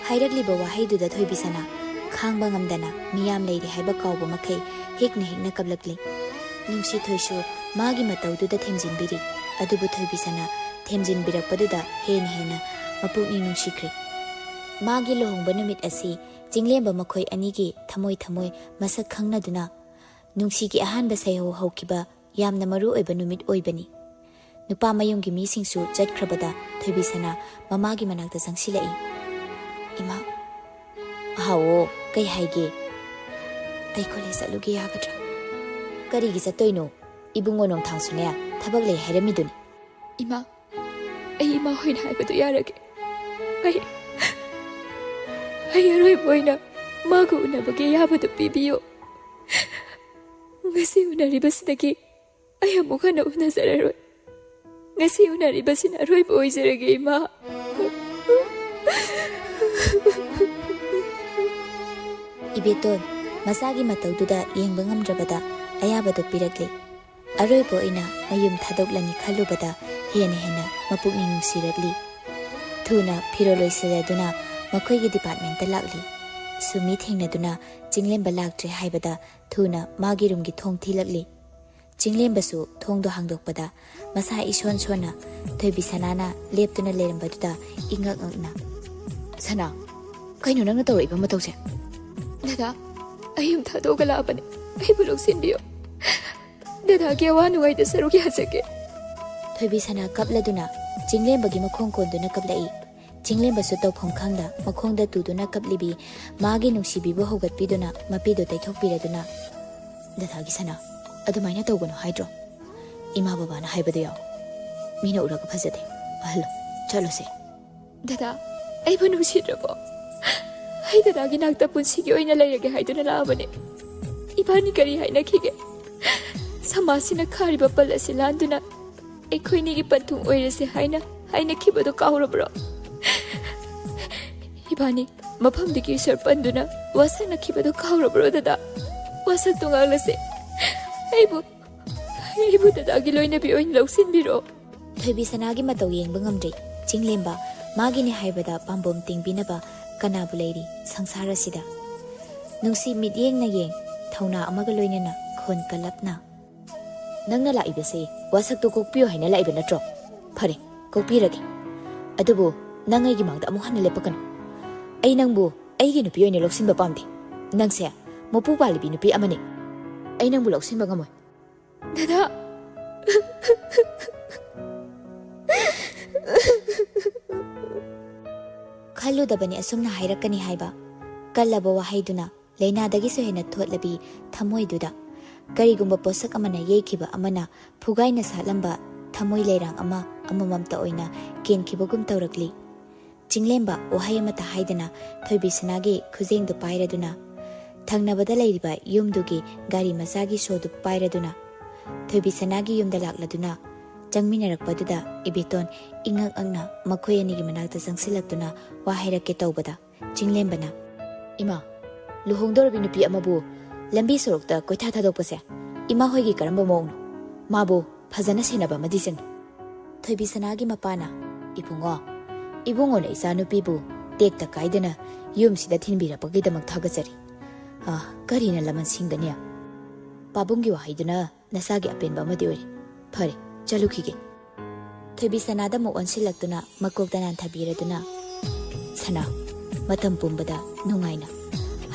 ꯍꯥꯏꯔꯛꯂꯤꯕ ꯋꯥꯍꯩꯗꯨꯗ ꯊꯣꯏꯕꯤꯁꯅꯥ ꯈꯥꯡꯕ ꯉꯝꯗꯅ ꯃꯤꯌꯥꯝ ꯂꯩꯔꯦ ꯍꯥꯏꯕ ꯀꯥꯎꯕ ꯃꯈꯩ ꯍꯤꯛꯅ ꯍꯤꯛꯅ ꯀꯞꯂꯛꯂꯤ꯫ ꯅꯨꯡꯁꯤꯊꯣꯏꯁꯨ ꯃꯥꯒꯤ ꯃꯇꯧꯗꯨꯗ ꯊꯦꯝꯖꯤꯟꯕꯤꯔꯤ꯫ ꯑꯗꯨꯕꯨ ꯊꯣꯏꯕꯤꯁꯅꯥ ꯊꯦꯝꯖꯤꯟꯕꯤꯔꯛꯄꯗꯨꯗ ꯍꯦꯟꯅ ꯍꯦꯟꯅ ꯃꯄꯨꯛꯅꯤꯡ ꯅꯨꯡꯁꯤꯈ꯭ꯔꯦ꯫ ꯃꯥꯒꯤ ꯂꯨꯍꯣꯡꯕ ꯅꯨꯃꯤꯠ ꯑꯁꯤ ꯆꯤꯡꯂꯦꯝꯕ ꯃꯈꯣꯏ ꯑꯅꯤꯒꯤ ꯊꯃꯣꯏ ꯊꯃꯣꯏ ꯃꯁꯛ ꯈꯪꯅꯗꯨꯅ ꯅꯨꯡꯁꯤꯒꯤ ꯑꯍꯥꯟꯕ ꯁꯩꯍꯧ ꯍꯧꯈꯤꯕ ꯌꯥꯝꯅ ꯃꯔꯨ ꯑꯣꯏꯕ ꯅꯨꯃꯤꯠ ꯑꯣꯏꯕꯅꯤ꯫ ꯅꯨꯄꯥ ꯃꯌꯨꯝꯒꯤ ꯃꯤꯁꯤꯡꯁꯨ ꯆꯠꯈ꯭ꯔꯕꯗ ꯊꯣꯏꯕꯤꯁꯅꯥ ꯃꯃꯥꯒꯤ ꯃꯅꯥꯛꯇ ꯆꯪꯁꯤꯜꯂꯛꯏ꯫ "ꯏꯃꯥ!" "ꯍꯥꯎꯑꯣ, ꯀꯩ ꯍꯥꯏꯒꯦ?" "ꯑꯩ ꯀꯣꯂꯦꯖ ꯆꯠꯂꯨꯒꯦ ꯌꯥꯒꯗ꯭ꯔꯥ?" "ꯀꯔꯤꯒꯤ ꯆꯠꯇꯣꯏꯅꯣ? ꯏꯕꯨꯡꯉꯣ ꯅꯣꯡꯊꯥꯡꯁꯨꯅꯦ ꯊꯕꯛ ꯂꯩ ꯍꯥꯏꯔꯝꯃꯤꯗꯨꯅꯤ꯫" "ꯏꯃꯥ, ꯑꯩ ꯏꯃꯥ ꯍꯣꯏꯅ ꯍꯥꯏꯕꯗꯨ ꯌꯥꯔꯒꯦ꯫ ꯑꯩ, ꯑꯩ ꯑꯔꯣꯏꯕ ꯑꯣꯏꯅ ꯃꯥꯒ ꯎꯅꯕꯒꯤ ꯑꯌꯥꯕꯗꯨ ꯄꯤꯕꯤꯌꯨ꯫ ꯉꯁꯤ ꯎꯅꯔꯤꯕꯁꯤꯗꯒꯤ ꯑꯩ ꯑꯃꯨꯛ ꯍꯟꯅ ꯎꯅꯖꯔꯔꯣꯏ꯫ ꯉꯁꯤ ꯎꯅꯔꯤꯕꯁꯤꯅ ꯑꯔꯣꯏꯕ ꯑꯣꯏꯖꯔꯒꯦ, ꯏꯃꯥ꯫" ꯏꯕꯦꯇꯣꯟ ꯃꯆꯥꯒꯤ ꯃꯇꯧꯗꯨꯗ ꯌꯦꯡꯕ ꯉꯝꯗ꯭ꯔꯕꯗ ꯑꯌꯥꯕꯗꯨ ꯄꯤꯔꯛꯂꯦ꯫ ꯑꯔꯣꯏꯕ ꯑꯣꯏꯅ ꯃꯌꯨꯝ ꯊꯥꯗꯣꯛꯂꯅꯤ ꯈꯜꯂꯨꯕꯗ ꯍꯦꯟꯅ ꯍꯦꯟꯅ ꯃꯄꯨꯛꯅꯤꯡ ꯅꯨꯡꯁꯤꯔꯛꯂꯤ꯫ ꯊꯨꯅ ꯐꯤꯔꯣꯜ ꯂꯣꯏꯁꯤꯜꯂꯗꯨꯅ ꯃꯈꯣꯏꯒꯤ ꯗꯤꯄꯥꯔꯠꯃꯦꯟꯇ ꯂꯥꯛꯂꯤ꯫ ꯁꯨꯃꯤ ꯊꯦꯡꯅꯗꯨꯅ ꯆꯤꯡꯂꯦꯝꯕ ꯂꯥꯛꯇ꯭ꯔꯦ ꯍꯥꯏꯕꯗ ꯊꯨꯅ ꯃꯥꯒꯤ ꯔꯨꯝꯒꯤ ꯊꯣꯡ ꯊꯤꯜꯂꯛꯂꯤ꯫ ꯆꯤꯡꯂꯦꯝꯕꯁꯨ ꯊꯣꯡꯗꯣ ꯍꯥꯡꯗꯣꯛꯄꯗ ꯃꯁꯥ ꯏꯁꯣꯟ ꯁꯣꯟꯅ ꯊꯣꯏꯕꯤ ꯁꯅꯥꯅ ꯂꯦꯞꯇꯨꯅ ꯂꯩꯔꯝꯕꯗꯨꯗ ꯏꯉꯛ ꯉꯛꯅ, "ꯁꯅꯥ, ꯀꯩꯅꯣ ꯅꯪꯅ ꯇꯧꯔꯛꯏꯕ ꯃꯇꯧꯁꯦ?" "ꯗꯗꯥ, ꯑꯩ ꯌꯨꯝ ꯊꯥꯗꯣꯛꯑꯒ ꯂꯥꯛꯑꯕꯅꯦ꯫ ꯑꯩꯕꯨ ꯂꯧꯁꯤꯟꯕꯤꯌꯨ꯫ ꯗꯗꯥꯒꯤ ꯑꯋꯥ ꯅꯨꯡꯉꯥꯏꯗ ꯁꯔꯨꯛ ꯌꯥꯖꯒꯦ꯫" ꯊꯣꯏꯕꯤ ꯁꯅꯥ ꯀꯞꯂꯗꯨꯅ ꯆꯤꯡꯂꯦꯝꯕꯒꯤ ꯃꯈꯣꯡ ꯀꯣꯟꯗꯨꯅ ꯀꯞꯂꯛꯏ꯫ ꯆꯤꯡꯂꯦꯝꯕꯁꯨ ꯇꯧꯐꯝ ꯈꯪꯗ ꯃꯈꯣꯡꯗ ꯇꯨꯗꯨꯅ ꯀꯞꯂꯤꯕꯤ ꯃꯥꯒꯤ ꯅꯨꯡꯁꯤꯕꯤꯕꯨ ꯍꯧꯒꯠꯄꯤꯗꯨꯅ ꯃꯄꯤꯗꯨ ꯇꯩꯊꯣꯛꯄꯤꯔꯗꯨꯅ, "ꯗꯗꯥꯒꯤ ꯁꯅꯥ, ꯑꯗꯨꯃꯥꯏꯅ ꯇꯧꯒꯅꯨ ꯍꯥꯏꯗ꯭ꯔꯣ? ꯏꯃꯥ ꯕꯕꯥꯅ ꯍꯥꯏꯕꯗꯨ ꯌꯥꯎ꯫ ꯃꯤꯅ ꯎꯔꯒ ꯐꯖꯗꯦ꯫ ꯑꯍꯜꯂꯣ, ꯆꯠꯂꯣꯁꯦ꯫" "ꯗꯗꯥ, ꯑꯩꯕꯨ ꯅꯨꯡꯁꯤꯗ꯭ꯔꯕꯣ? ꯑꯩ ꯗꯗꯥꯒꯤ ꯅꯥꯛꯇ ꯄꯨꯟꯁꯤꯒꯤ ꯑꯣꯏꯅ ꯂꯩꯔꯒꯦ ꯍꯥꯏꯗꯨꯅ ꯂꯥꯛꯑꯕꯅꯦ꯫ ꯏꯕꯥꯅꯤ ꯀꯔꯤ ꯍꯥꯏꯅꯈꯤꯒꯦ? ꯁꯃꯥꯖꯁꯤꯅ ꯈꯥꯔꯤꯕ ꯄꯜ ꯑꯁꯤ ꯂꯥꯟꯗꯨꯅ ꯑꯩꯈꯣꯏꯅꯤꯒꯤ ꯄꯟꯊꯨꯡ ꯑꯣꯏꯔꯁꯦ ꯍꯥꯏꯅ ꯍꯥꯏꯅꯈꯤꯕꯗꯨ ꯀꯥꯎꯔꯕ꯭ꯔꯣ? ꯏꯕꯥꯅꯤ ꯃꯐꯝꯗꯒꯤ ꯏꯁꯣꯔ ꯄꯟꯗꯨꯅ ꯋꯥꯁꯛꯅꯈꯤꯕꯗꯨ ꯀꯥꯎꯔꯕ꯭ꯔꯣ, ꯗꯗꯥ? ꯋꯥꯁꯛꯇꯨ ꯉꯥꯛꯂꯁꯦ꯫ ꯑꯩꯕꯨ, ꯑꯩꯕꯨ ꯗꯗꯥꯒꯤ ꯂꯣꯏꯅꯕꯤ ꯑꯣꯏꯅ ꯂꯧꯁꯤꯟꯕꯤꯔꯣ꯫" ꯊꯣꯏꯕꯤ ꯁꯅꯥꯒꯤ ꯃꯇꯧ ꯌꯦꯡꯕ ꯉꯝꯗ꯭ꯔꯦ꯫ ꯆꯤꯡꯂꯦꯝꯕ, ꯃꯥꯒꯤꯅꯦ ꯍꯥꯏꯕꯗ ꯄꯥꯝꯕꯣꯝ ꯇꯤꯡꯕꯤꯅꯕ ꯀꯅꯥꯕꯨ ꯂꯩꯔꯤ ꯁꯪꯁꯥꯔ ꯑꯁꯤꯗ? ꯅꯨꯡꯁꯤ ꯃꯤꯠꯌꯦꯡꯅ ꯌꯦꯡ, ꯊꯧꯅꯥ ꯑꯃꯒ ꯂꯣꯏꯅꯅ ꯈꯣꯟ ꯀꯜꯂꯞꯅ, "ꯅꯪꯅ ꯂꯥꯛꯏꯕꯁꯦ ꯋꯥꯁꯛꯇꯣ ꯀꯣꯛꯄꯤꯌꯣ ꯍꯥꯏꯅ ꯂꯥꯛꯏꯕ ꯅꯠꯇ꯭ꯔꯣ? ꯐꯔꯦ, ꯀꯣꯛꯄꯤꯔꯒꯦ꯫ ꯑꯗꯨꯕꯨ ꯅꯪ ꯑꯩꯒꯤ ꯃꯥꯡꯗ ꯑꯃꯨꯛ ꯍꯟꯅ ꯂꯦꯞꯄꯛꯀꯅꯨ꯫ ꯑꯩ ꯅꯪꯕꯨ ꯑꯩꯒꯤ ꯅꯨꯄꯤ ꯑꯣꯏꯅ ꯂꯧꯁꯤꯟꯕ ꯄꯥꯝꯗꯦ꯫ ꯅꯪꯁꯦ ꯃꯄꯨ ꯄꯥꯜꯂꯤꯕꯤ ꯅꯨꯄꯤ ꯑꯃꯅꯤ꯫ ꯑꯩ ꯅꯪꯕꯨ ꯂꯧꯁꯤꯟꯕ ꯉꯝꯃꯣꯏ꯫" "ꯗꯗꯥ!" ꯈꯜꯂꯨꯗꯕꯅꯤ ꯑꯁꯨꯝꯅ ꯍꯥꯏꯔꯛꯀꯅꯤ ꯍꯥꯏꯕ꯫ ꯀꯜꯂꯕ ꯋꯥꯍꯩꯗꯨꯅ ꯂꯥꯏꯅꯥꯗꯒꯤꯁꯨ ꯍꯦꯟꯅ ꯊꯣꯠꯂꯕꯤ ꯊꯃꯣꯏꯗꯨꯗ ꯀꯔꯤꯒꯨꯝꯕ ꯄꯣꯠꯁꯛ ꯑꯃꯅ ꯌꯩꯈꯤꯕ ꯑꯃꯅ ꯐꯨꯒꯥꯏꯅ ꯁꯥꯠꯂꯝꯕ ꯊꯃꯣꯏ ꯂꯩꯔꯥꯡ ꯑꯃ ꯑꯃꯃꯝꯇ ꯑꯣꯏꯅ ꯀꯦꯟꯈꯤꯕꯒꯨꯝ ꯇꯧꯔꯛꯂꯤ꯫ ꯆꯤꯡꯂꯦꯝꯕ ꯋꯥꯍꯩ ꯑꯃꯠꯇ ꯍꯥꯏꯗꯅ ꯊꯣꯏꯕꯤꯁꯅꯥꯒꯤ ꯈꯨꯖꯦꯡꯗꯨ ꯄꯥꯏꯔꯗꯨꯅ, ꯊꯪꯅꯕꯗ ꯂꯩꯔꯤꯕ ꯌꯨꯝꯗꯨꯒꯤ ꯒꯥꯔꯤ ꯃꯆꯥꯒꯤ ꯁꯣꯗꯨ ꯄꯥꯏꯔꯗꯨꯅ ꯊꯣꯏꯕꯤꯁꯅꯥꯒꯤ ꯌꯨꯝꯗ ꯂꯥꯛꯂꯗꯨꯅ, ꯆꯪꯃꯤꯟꯅꯔꯛꯄꯗꯨꯗ ꯏꯕꯦꯇꯣꯟ ꯏꯉꯛ ꯉꯛꯅ ꯃꯈꯣꯏ ꯑꯅꯤꯒꯤ ꯃꯅꯥꯛꯇ ꯆꯪꯁꯤꯜꯂꯛꯇꯨꯅ ꯋꯥ ꯍꯥꯏꯔꯛꯀꯦ ꯇꯧꯕꯗ, ꯆꯤꯡꯂꯦꯝꯕꯅ, "ꯏꯃꯥ, ꯂꯨꯍꯣꯡꯗꯧꯔꯕꯤ ꯅꯨꯄꯤ ꯑꯃꯕꯨ ꯂꯝꯕꯤ ꯁꯣꯔꯣꯛꯇ ꯀꯣꯏꯊꯥ ꯊꯥꯗꯣꯛꯄꯁꯦ ꯏꯃꯥ ꯍꯣꯏꯒꯤ ꯀꯔꯝꯕ ꯃꯑꯣꯡꯅꯣ? ꯃꯥꯕꯨ ꯐꯖꯅ ꯁꯦꯟꯅꯕ ꯑꯃꯗꯤ ꯆꯪꯏ꯫" ꯊꯣꯏꯕꯤꯁꯅꯥꯒꯤ ꯃꯄꯥꯅ, "ꯏꯕꯨꯡꯉꯣ, ꯏꯕꯨꯡꯉꯣꯅ ꯏꯆꯥꯅꯨꯄꯤꯕꯨ ꯇꯦꯛꯇ ꯀꯥꯏꯗꯅ ꯌꯨꯝꯁꯤꯗ ꯊꯤꯟꯕꯤꯔꯛꯄꯒꯤꯗꯃꯛ ꯊꯥꯒꯠꯆꯔꯤ꯫ ꯑꯥ, ꯀꯔꯤꯅ ꯂꯃꯟ ꯁꯤꯡꯒꯅꯤ? ꯄꯥꯕꯨꯡꯒꯤ ꯋꯥꯍꯩꯗꯨꯅ ꯅꯆꯥꯒꯤ ꯑꯄꯦꯟꯕ ꯑꯃꯗꯤ ꯑꯣꯏꯔꯦ꯫ ꯐꯔꯦ, ꯆꯠꯂꯨꯈꯤꯒꯦ꯫" ꯊꯣꯏꯕꯤꯁꯅꯥꯗ ꯑꯃꯨꯛ ꯑꯣꯟꯁꯤꯜꯂꯛꯇꯨꯅ ꯃꯀꯣꯛꯇ ꯅꯥꯟꯊꯕꯤꯔꯗꯨꯅ, "ꯁꯅꯥ, ꯃꯇꯝ ꯄꯨꯝꯕꯗ ꯅꯨꯡꯉꯥꯏꯅ,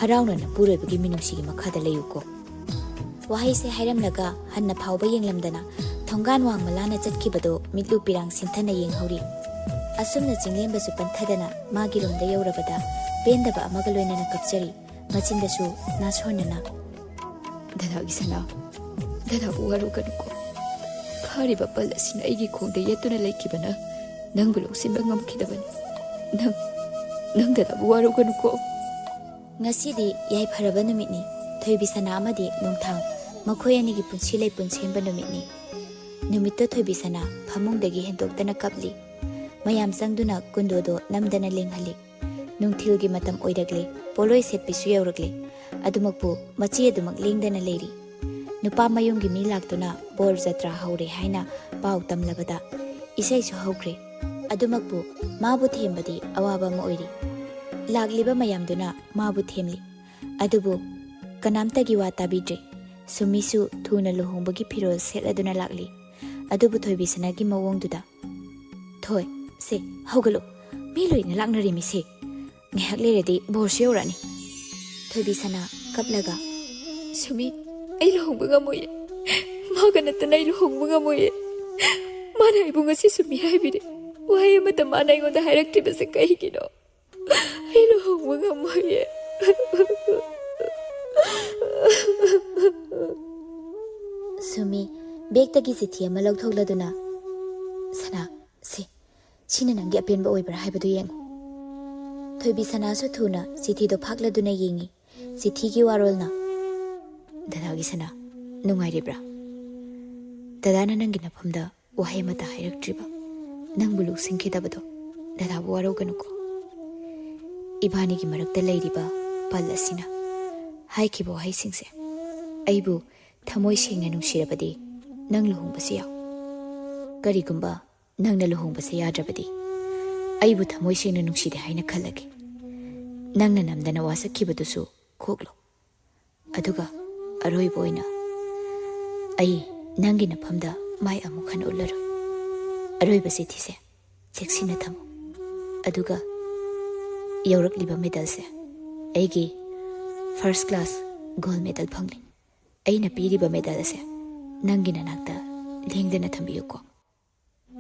ꯍꯔꯥꯎꯅ ꯅꯄꯨꯔꯣꯏꯕꯒꯤ ꯃꯤꯅꯨꯡꯁꯤꯒꯤ ꯃꯈꯥꯗ ꯂꯩꯌꯨꯀꯣ꯫" ꯋꯥꯍꯩꯁꯦ ꯍꯥꯏꯔꯝꯂꯒ ꯍꯟꯅ ꯐꯥꯎꯕ ꯌꯦꯡꯂꯝꯗꯅ ꯊꯣꯡꯒꯥꯟ ꯋꯥꯡꯃ ꯂꯥꯟꯅ ꯆꯠꯈꯤꯕꯗꯣ ꯃꯤꯠꯂꯨ ꯄꯤꯔꯥꯡ ꯁꯤꯟꯊꯅ ꯌꯦꯡꯍꯧꯔꯤ꯫ ꯑꯁꯨꯝꯅ ꯆꯤꯡꯂꯦꯝꯕꯁꯨ ꯄꯟꯊꯗꯅ ꯃꯥꯒꯤ ꯔꯨꯝꯗ ꯌꯧꯔꯕꯗ ꯄꯦꯟꯗꯕ ꯑꯃꯒ ꯂꯣꯏꯅꯅ ꯀꯞꯆꯔꯤ꯫ ꯃꯆꯤꯟꯗꯁꯨ ꯅꯥꯁꯣꯟꯅꯅ, "ꯗꯗꯥꯒꯤ ꯁꯅꯥ, ꯗꯗꯥꯕꯨ ꯋꯥꯔꯧꯒꯅꯨꯀꯣ꯫ ꯐꯥꯔꯤꯕ ꯄꯜ ꯑꯁꯤꯅ ꯑꯩꯒꯤ ꯈꯣꯡꯗ ꯌꯦꯠꯇꯨꯅ ꯂꯩꯈꯤꯕꯅ ꯅꯪꯕꯨ ꯂꯧꯁꯤꯟꯕ ꯉꯝꯈꯤꯗꯕꯅꯤ꯫ ꯅꯪ, ꯅꯪ ꯗꯗꯥꯕꯨ ꯋꯥꯔꯧꯒꯅꯨꯀꯣ꯫" ꯉꯁꯤꯗꯤ ꯌꯥꯏꯐꯔꯕ ꯅꯨꯃꯤꯠꯅꯤ꯫ ꯊꯣꯏꯕꯤꯁꯅꯥ ꯑꯃꯗꯤ ꯅꯣꯡꯊꯥꯡ ꯃꯈꯣꯏ ꯑꯅꯤꯒꯤ ꯄꯨꯟꯁꯤ ꯂꯩꯄꯨꯟ ꯁꯦꯝꯕ ꯅꯨꯃꯤꯠꯅꯤ꯫ ꯅꯨꯃꯤꯠꯇꯣ ꯊꯣꯏꯕꯤꯁꯅꯥ ꯐꯃꯨꯡꯗꯒꯤ ꯍꯦꯟꯗꯣꯛꯇꯅ ꯀꯞꯂꯤ꯫ ꯃꯌꯥꯝ ꯆꯪꯗꯨꯅ ꯀꯨꯟꯗꯣꯗꯣ ꯅꯝꯗꯅ ꯂꯦꯡꯍꯜꯂꯤ꯫ ꯅꯨꯡꯊꯤꯜꯒꯤ ꯃꯇꯝ ꯑꯣꯏꯔꯛꯂꯦ꯫ ꯄꯣꯠꯂꯣꯏ ꯁꯦꯠꯄꯤꯁꯨ ꯌꯧꯔꯛꯂꯦ꯫ ꯑꯗꯨꯃꯛꯄꯨ ꯃꯆꯦ ꯑꯗꯨꯃꯛ ꯂꯦꯡꯗꯅ ꯂꯩꯔꯤ꯫ ꯅꯨꯄꯥ ꯃꯌꯨꯝꯒꯤ ꯃꯤ ꯂꯥꯛꯇꯨꯅ ꯕꯣꯔ ꯖꯇ꯭ꯔꯥ ꯍꯧꯔꯦ ꯍꯥꯏꯅ ꯄꯥꯎ ꯇꯝꯂꯕꯗ ꯏꯁꯩꯁꯨ ꯍꯧꯈ꯭ꯔꯦ꯫ ꯑꯗꯨꯃꯛꯄꯨ ꯃꯥꯕꯨ ꯊꯦꯝꯕꯗꯤ ꯑꯋꯥꯕ ꯑꯃ ꯑꯣꯏꯔꯤ꯫ ꯂꯥꯛꯂꯤꯕ ꯃꯌꯥꯝꯗꯨꯅ ꯃꯥꯕꯨ ꯊꯦꯝꯂꯤ꯫ ꯑꯗꯨꯕꯨ ꯀꯅꯥꯝꯇꯒꯤ ꯋꯥ ꯇꯥꯕꯤꯗ꯭ꯔꯦ꯫ ꯁꯨꯃꯤꯁꯨ ꯊꯨꯅ ꯂꯨꯍꯣꯡꯕꯒꯤ ꯐꯤꯔꯣꯜ ꯁꯦꯠꯂꯗꯨꯅ ꯂꯥꯛꯂꯤ꯫ ꯑꯗꯨꯕꯨ ꯊꯣꯏꯕꯤꯁꯅꯥꯒꯤ ꯃꯑꯣꯡꯗꯨꯗ, "ꯊꯣꯏ, ꯁꯦ, ꯍꯧꯒꯠꯂꯣ꯫ ꯃꯤ ꯂꯣꯏꯅ ꯂꯥꯛꯅꯔꯤꯃꯤꯁꯦ꯫ ꯉꯥꯏꯍꯥꯛ ꯂꯩꯔꯗꯤ ꯕꯣꯔꯁꯨ ꯌꯧꯔꯛꯑꯅꯤ꯫" ꯊꯣꯏꯕꯤꯁꯅꯥ ꯀꯞꯂꯒ, "ꯁꯨꯃꯤ, ꯑꯩ ꯂꯨꯍꯣꯡꯕ ꯉꯝꯃꯣꯏꯌꯦ꯫ ꯃꯥꯒ ꯅꯠꯇꯅ ꯑꯩ ꯂꯨꯍꯣꯡꯕ ꯉꯝꯃꯣꯏꯌꯦ꯫ ꯃꯥꯅ ꯑꯩꯕꯨ ꯉꯁꯤꯁꯨ ꯃꯤꯔꯥꯏꯕꯤꯔꯦ꯫ ꯋꯥꯍꯩ ꯑꯃꯠꯇ ꯃꯥꯅ ꯑꯩꯉꯣꯟꯗ ꯍꯥꯏꯔꯛꯇ꯭ꯔꯤꯕꯁꯦ ꯀꯩꯒꯤꯅꯣ?" ꯑꯩ ꯂꯨꯍꯣꯡꯕ ꯉꯝꯃꯣꯏꯌꯦ꯫ ꯁꯨꯃꯤ ꯕꯦꯒꯇꯒꯤ ꯆꯤꯊꯤ ꯑꯃ ꯂꯧꯊꯣꯛꯂꯗꯨꯅ, "ꯁꯅꯥ, ꯁꯤ, ꯁꯤꯅ ꯅꯪꯒꯤ ꯑꯄꯦꯟꯕ ꯑꯣꯏꯕ꯭ꯔꯥ ꯍꯥꯏꯕꯗꯨ ꯌꯦꯡꯉꯨ꯫" ꯊꯣꯏꯕꯤ ꯁꯅꯥꯁꯨ ꯊꯨꯅ ꯆꯤꯊꯤꯗꯣ ꯐꯥꯛꯂꯗꯨꯅ ꯌꯦꯡꯉꯤ꯫ ꯆꯤꯊꯤꯒꯤ ꯋꯥꯔꯣꯜꯅ, "ꯗꯗꯥꯒꯤ ꯁꯅꯥ, ꯅꯨꯡꯉꯥꯏꯔꯤꯕ꯭ꯔꯥ? ꯗꯗꯥꯅ ꯅꯪꯒꯤ ꯅꯐꯝꯗ ꯋꯥꯍꯩ ꯑꯃꯠꯇ ꯍꯥꯏꯔꯛꯇ꯭ꯔꯤꯕ, ꯅꯪꯕꯨ ꯂꯧꯁꯤꯟꯈꯤꯗꯕꯗꯣ ꯗꯗꯥꯕꯨ ꯋꯥꯔꯧꯒꯅꯨꯀꯣ꯫ ꯏꯕꯥꯅꯤꯒꯤ ꯃꯔꯛꯇ ꯂꯩꯔꯤꯕ ꯄꯜ ꯑꯁꯤꯅ ꯍꯥꯏꯈꯤꯕ ꯋꯥꯍꯩꯁꯤꯡꯁꯦ ꯑꯩꯕꯨ ꯊꯃꯣꯏ ꯁꯦꯡꯅ ꯅꯨꯡꯁꯤꯔꯕꯗꯤ ꯅꯪ ꯂꯨꯍꯣꯡꯕꯁꯤ ꯌꯥꯎ꯫ ꯀꯔꯤꯒꯨꯝꯕ ꯅꯪꯅ ꯂꯨꯍꯣꯡꯕꯁꯦ ꯌꯥꯗ꯭ꯔꯕꯗꯤ ꯑꯩꯕꯨ ꯊꯃꯣꯏ ꯁꯦꯡꯅ ꯅꯨꯡꯁꯤꯗꯦ ꯍꯥꯏꯅ ꯈꯜꯂꯒꯦ꯫ ꯅꯪꯅ ꯅꯝꯗꯅ ꯋꯥꯁꯛꯈꯤꯕꯗꯨꯁꯨ ꯀꯣꯛꯂꯣ꯫ ꯑꯗꯨꯒ ꯑꯔꯣꯏꯕ ꯑꯣꯏꯅ ꯑꯩ ꯅꯪꯒꯤ ꯅꯐꯝꯗ ꯃꯥꯏ ꯑꯃꯨꯛ ꯍꯟꯅ ꯎꯠꯂꯔꯣꯏ꯫ ꯑꯔꯣꯏꯕ ꯆꯤꯊꯤꯁꯦ ꯆꯦꯛꯁꯤꯟꯅ ꯊꯝꯃꯨ꯫ ꯑꯗꯨꯒ ꯌꯧꯔꯛꯂꯤꯕ ꯃꯦꯗꯜꯁꯦ ꯑꯩꯒꯤ ꯐꯥꯔꯁ ꯀ꯭ꯂꯥꯁ ꯒꯣꯜ ꯃꯦꯗꯜ ꯐꯪꯂꯤ꯫ ꯑꯩꯅ ꯄꯤꯔꯤꯕ ꯃꯦꯗꯜ ꯑꯁꯦ ꯅꯪꯒꯤ ꯅꯅꯥꯛꯇ ꯂꯦꯡꯗꯅ ꯊꯝꯕꯤꯌꯨꯀꯣ꯫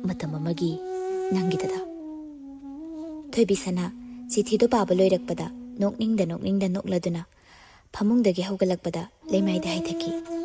ꯃꯇꯝ ꯑꯃꯒꯤ ꯅꯪꯒꯤ ꯗꯗꯥ꯫" ꯊꯣꯏꯕꯤ ꯁꯅꯥ ꯆꯤꯊꯤꯗꯨ ꯄꯥꯕ ꯂꯣꯏꯔꯛꯄꯗ ꯅꯣꯛꯅꯤꯡꯗ ꯅꯣꯛꯅꯤꯡꯗ ꯅꯣꯛꯂꯗꯨꯅ ꯐꯃꯨꯡꯗꯒꯤ ꯍꯧꯒꯠꯂꯛꯄꯗ ꯂꯩꯃꯥꯏꯗ ꯍꯥꯏꯊꯈꯤ꯫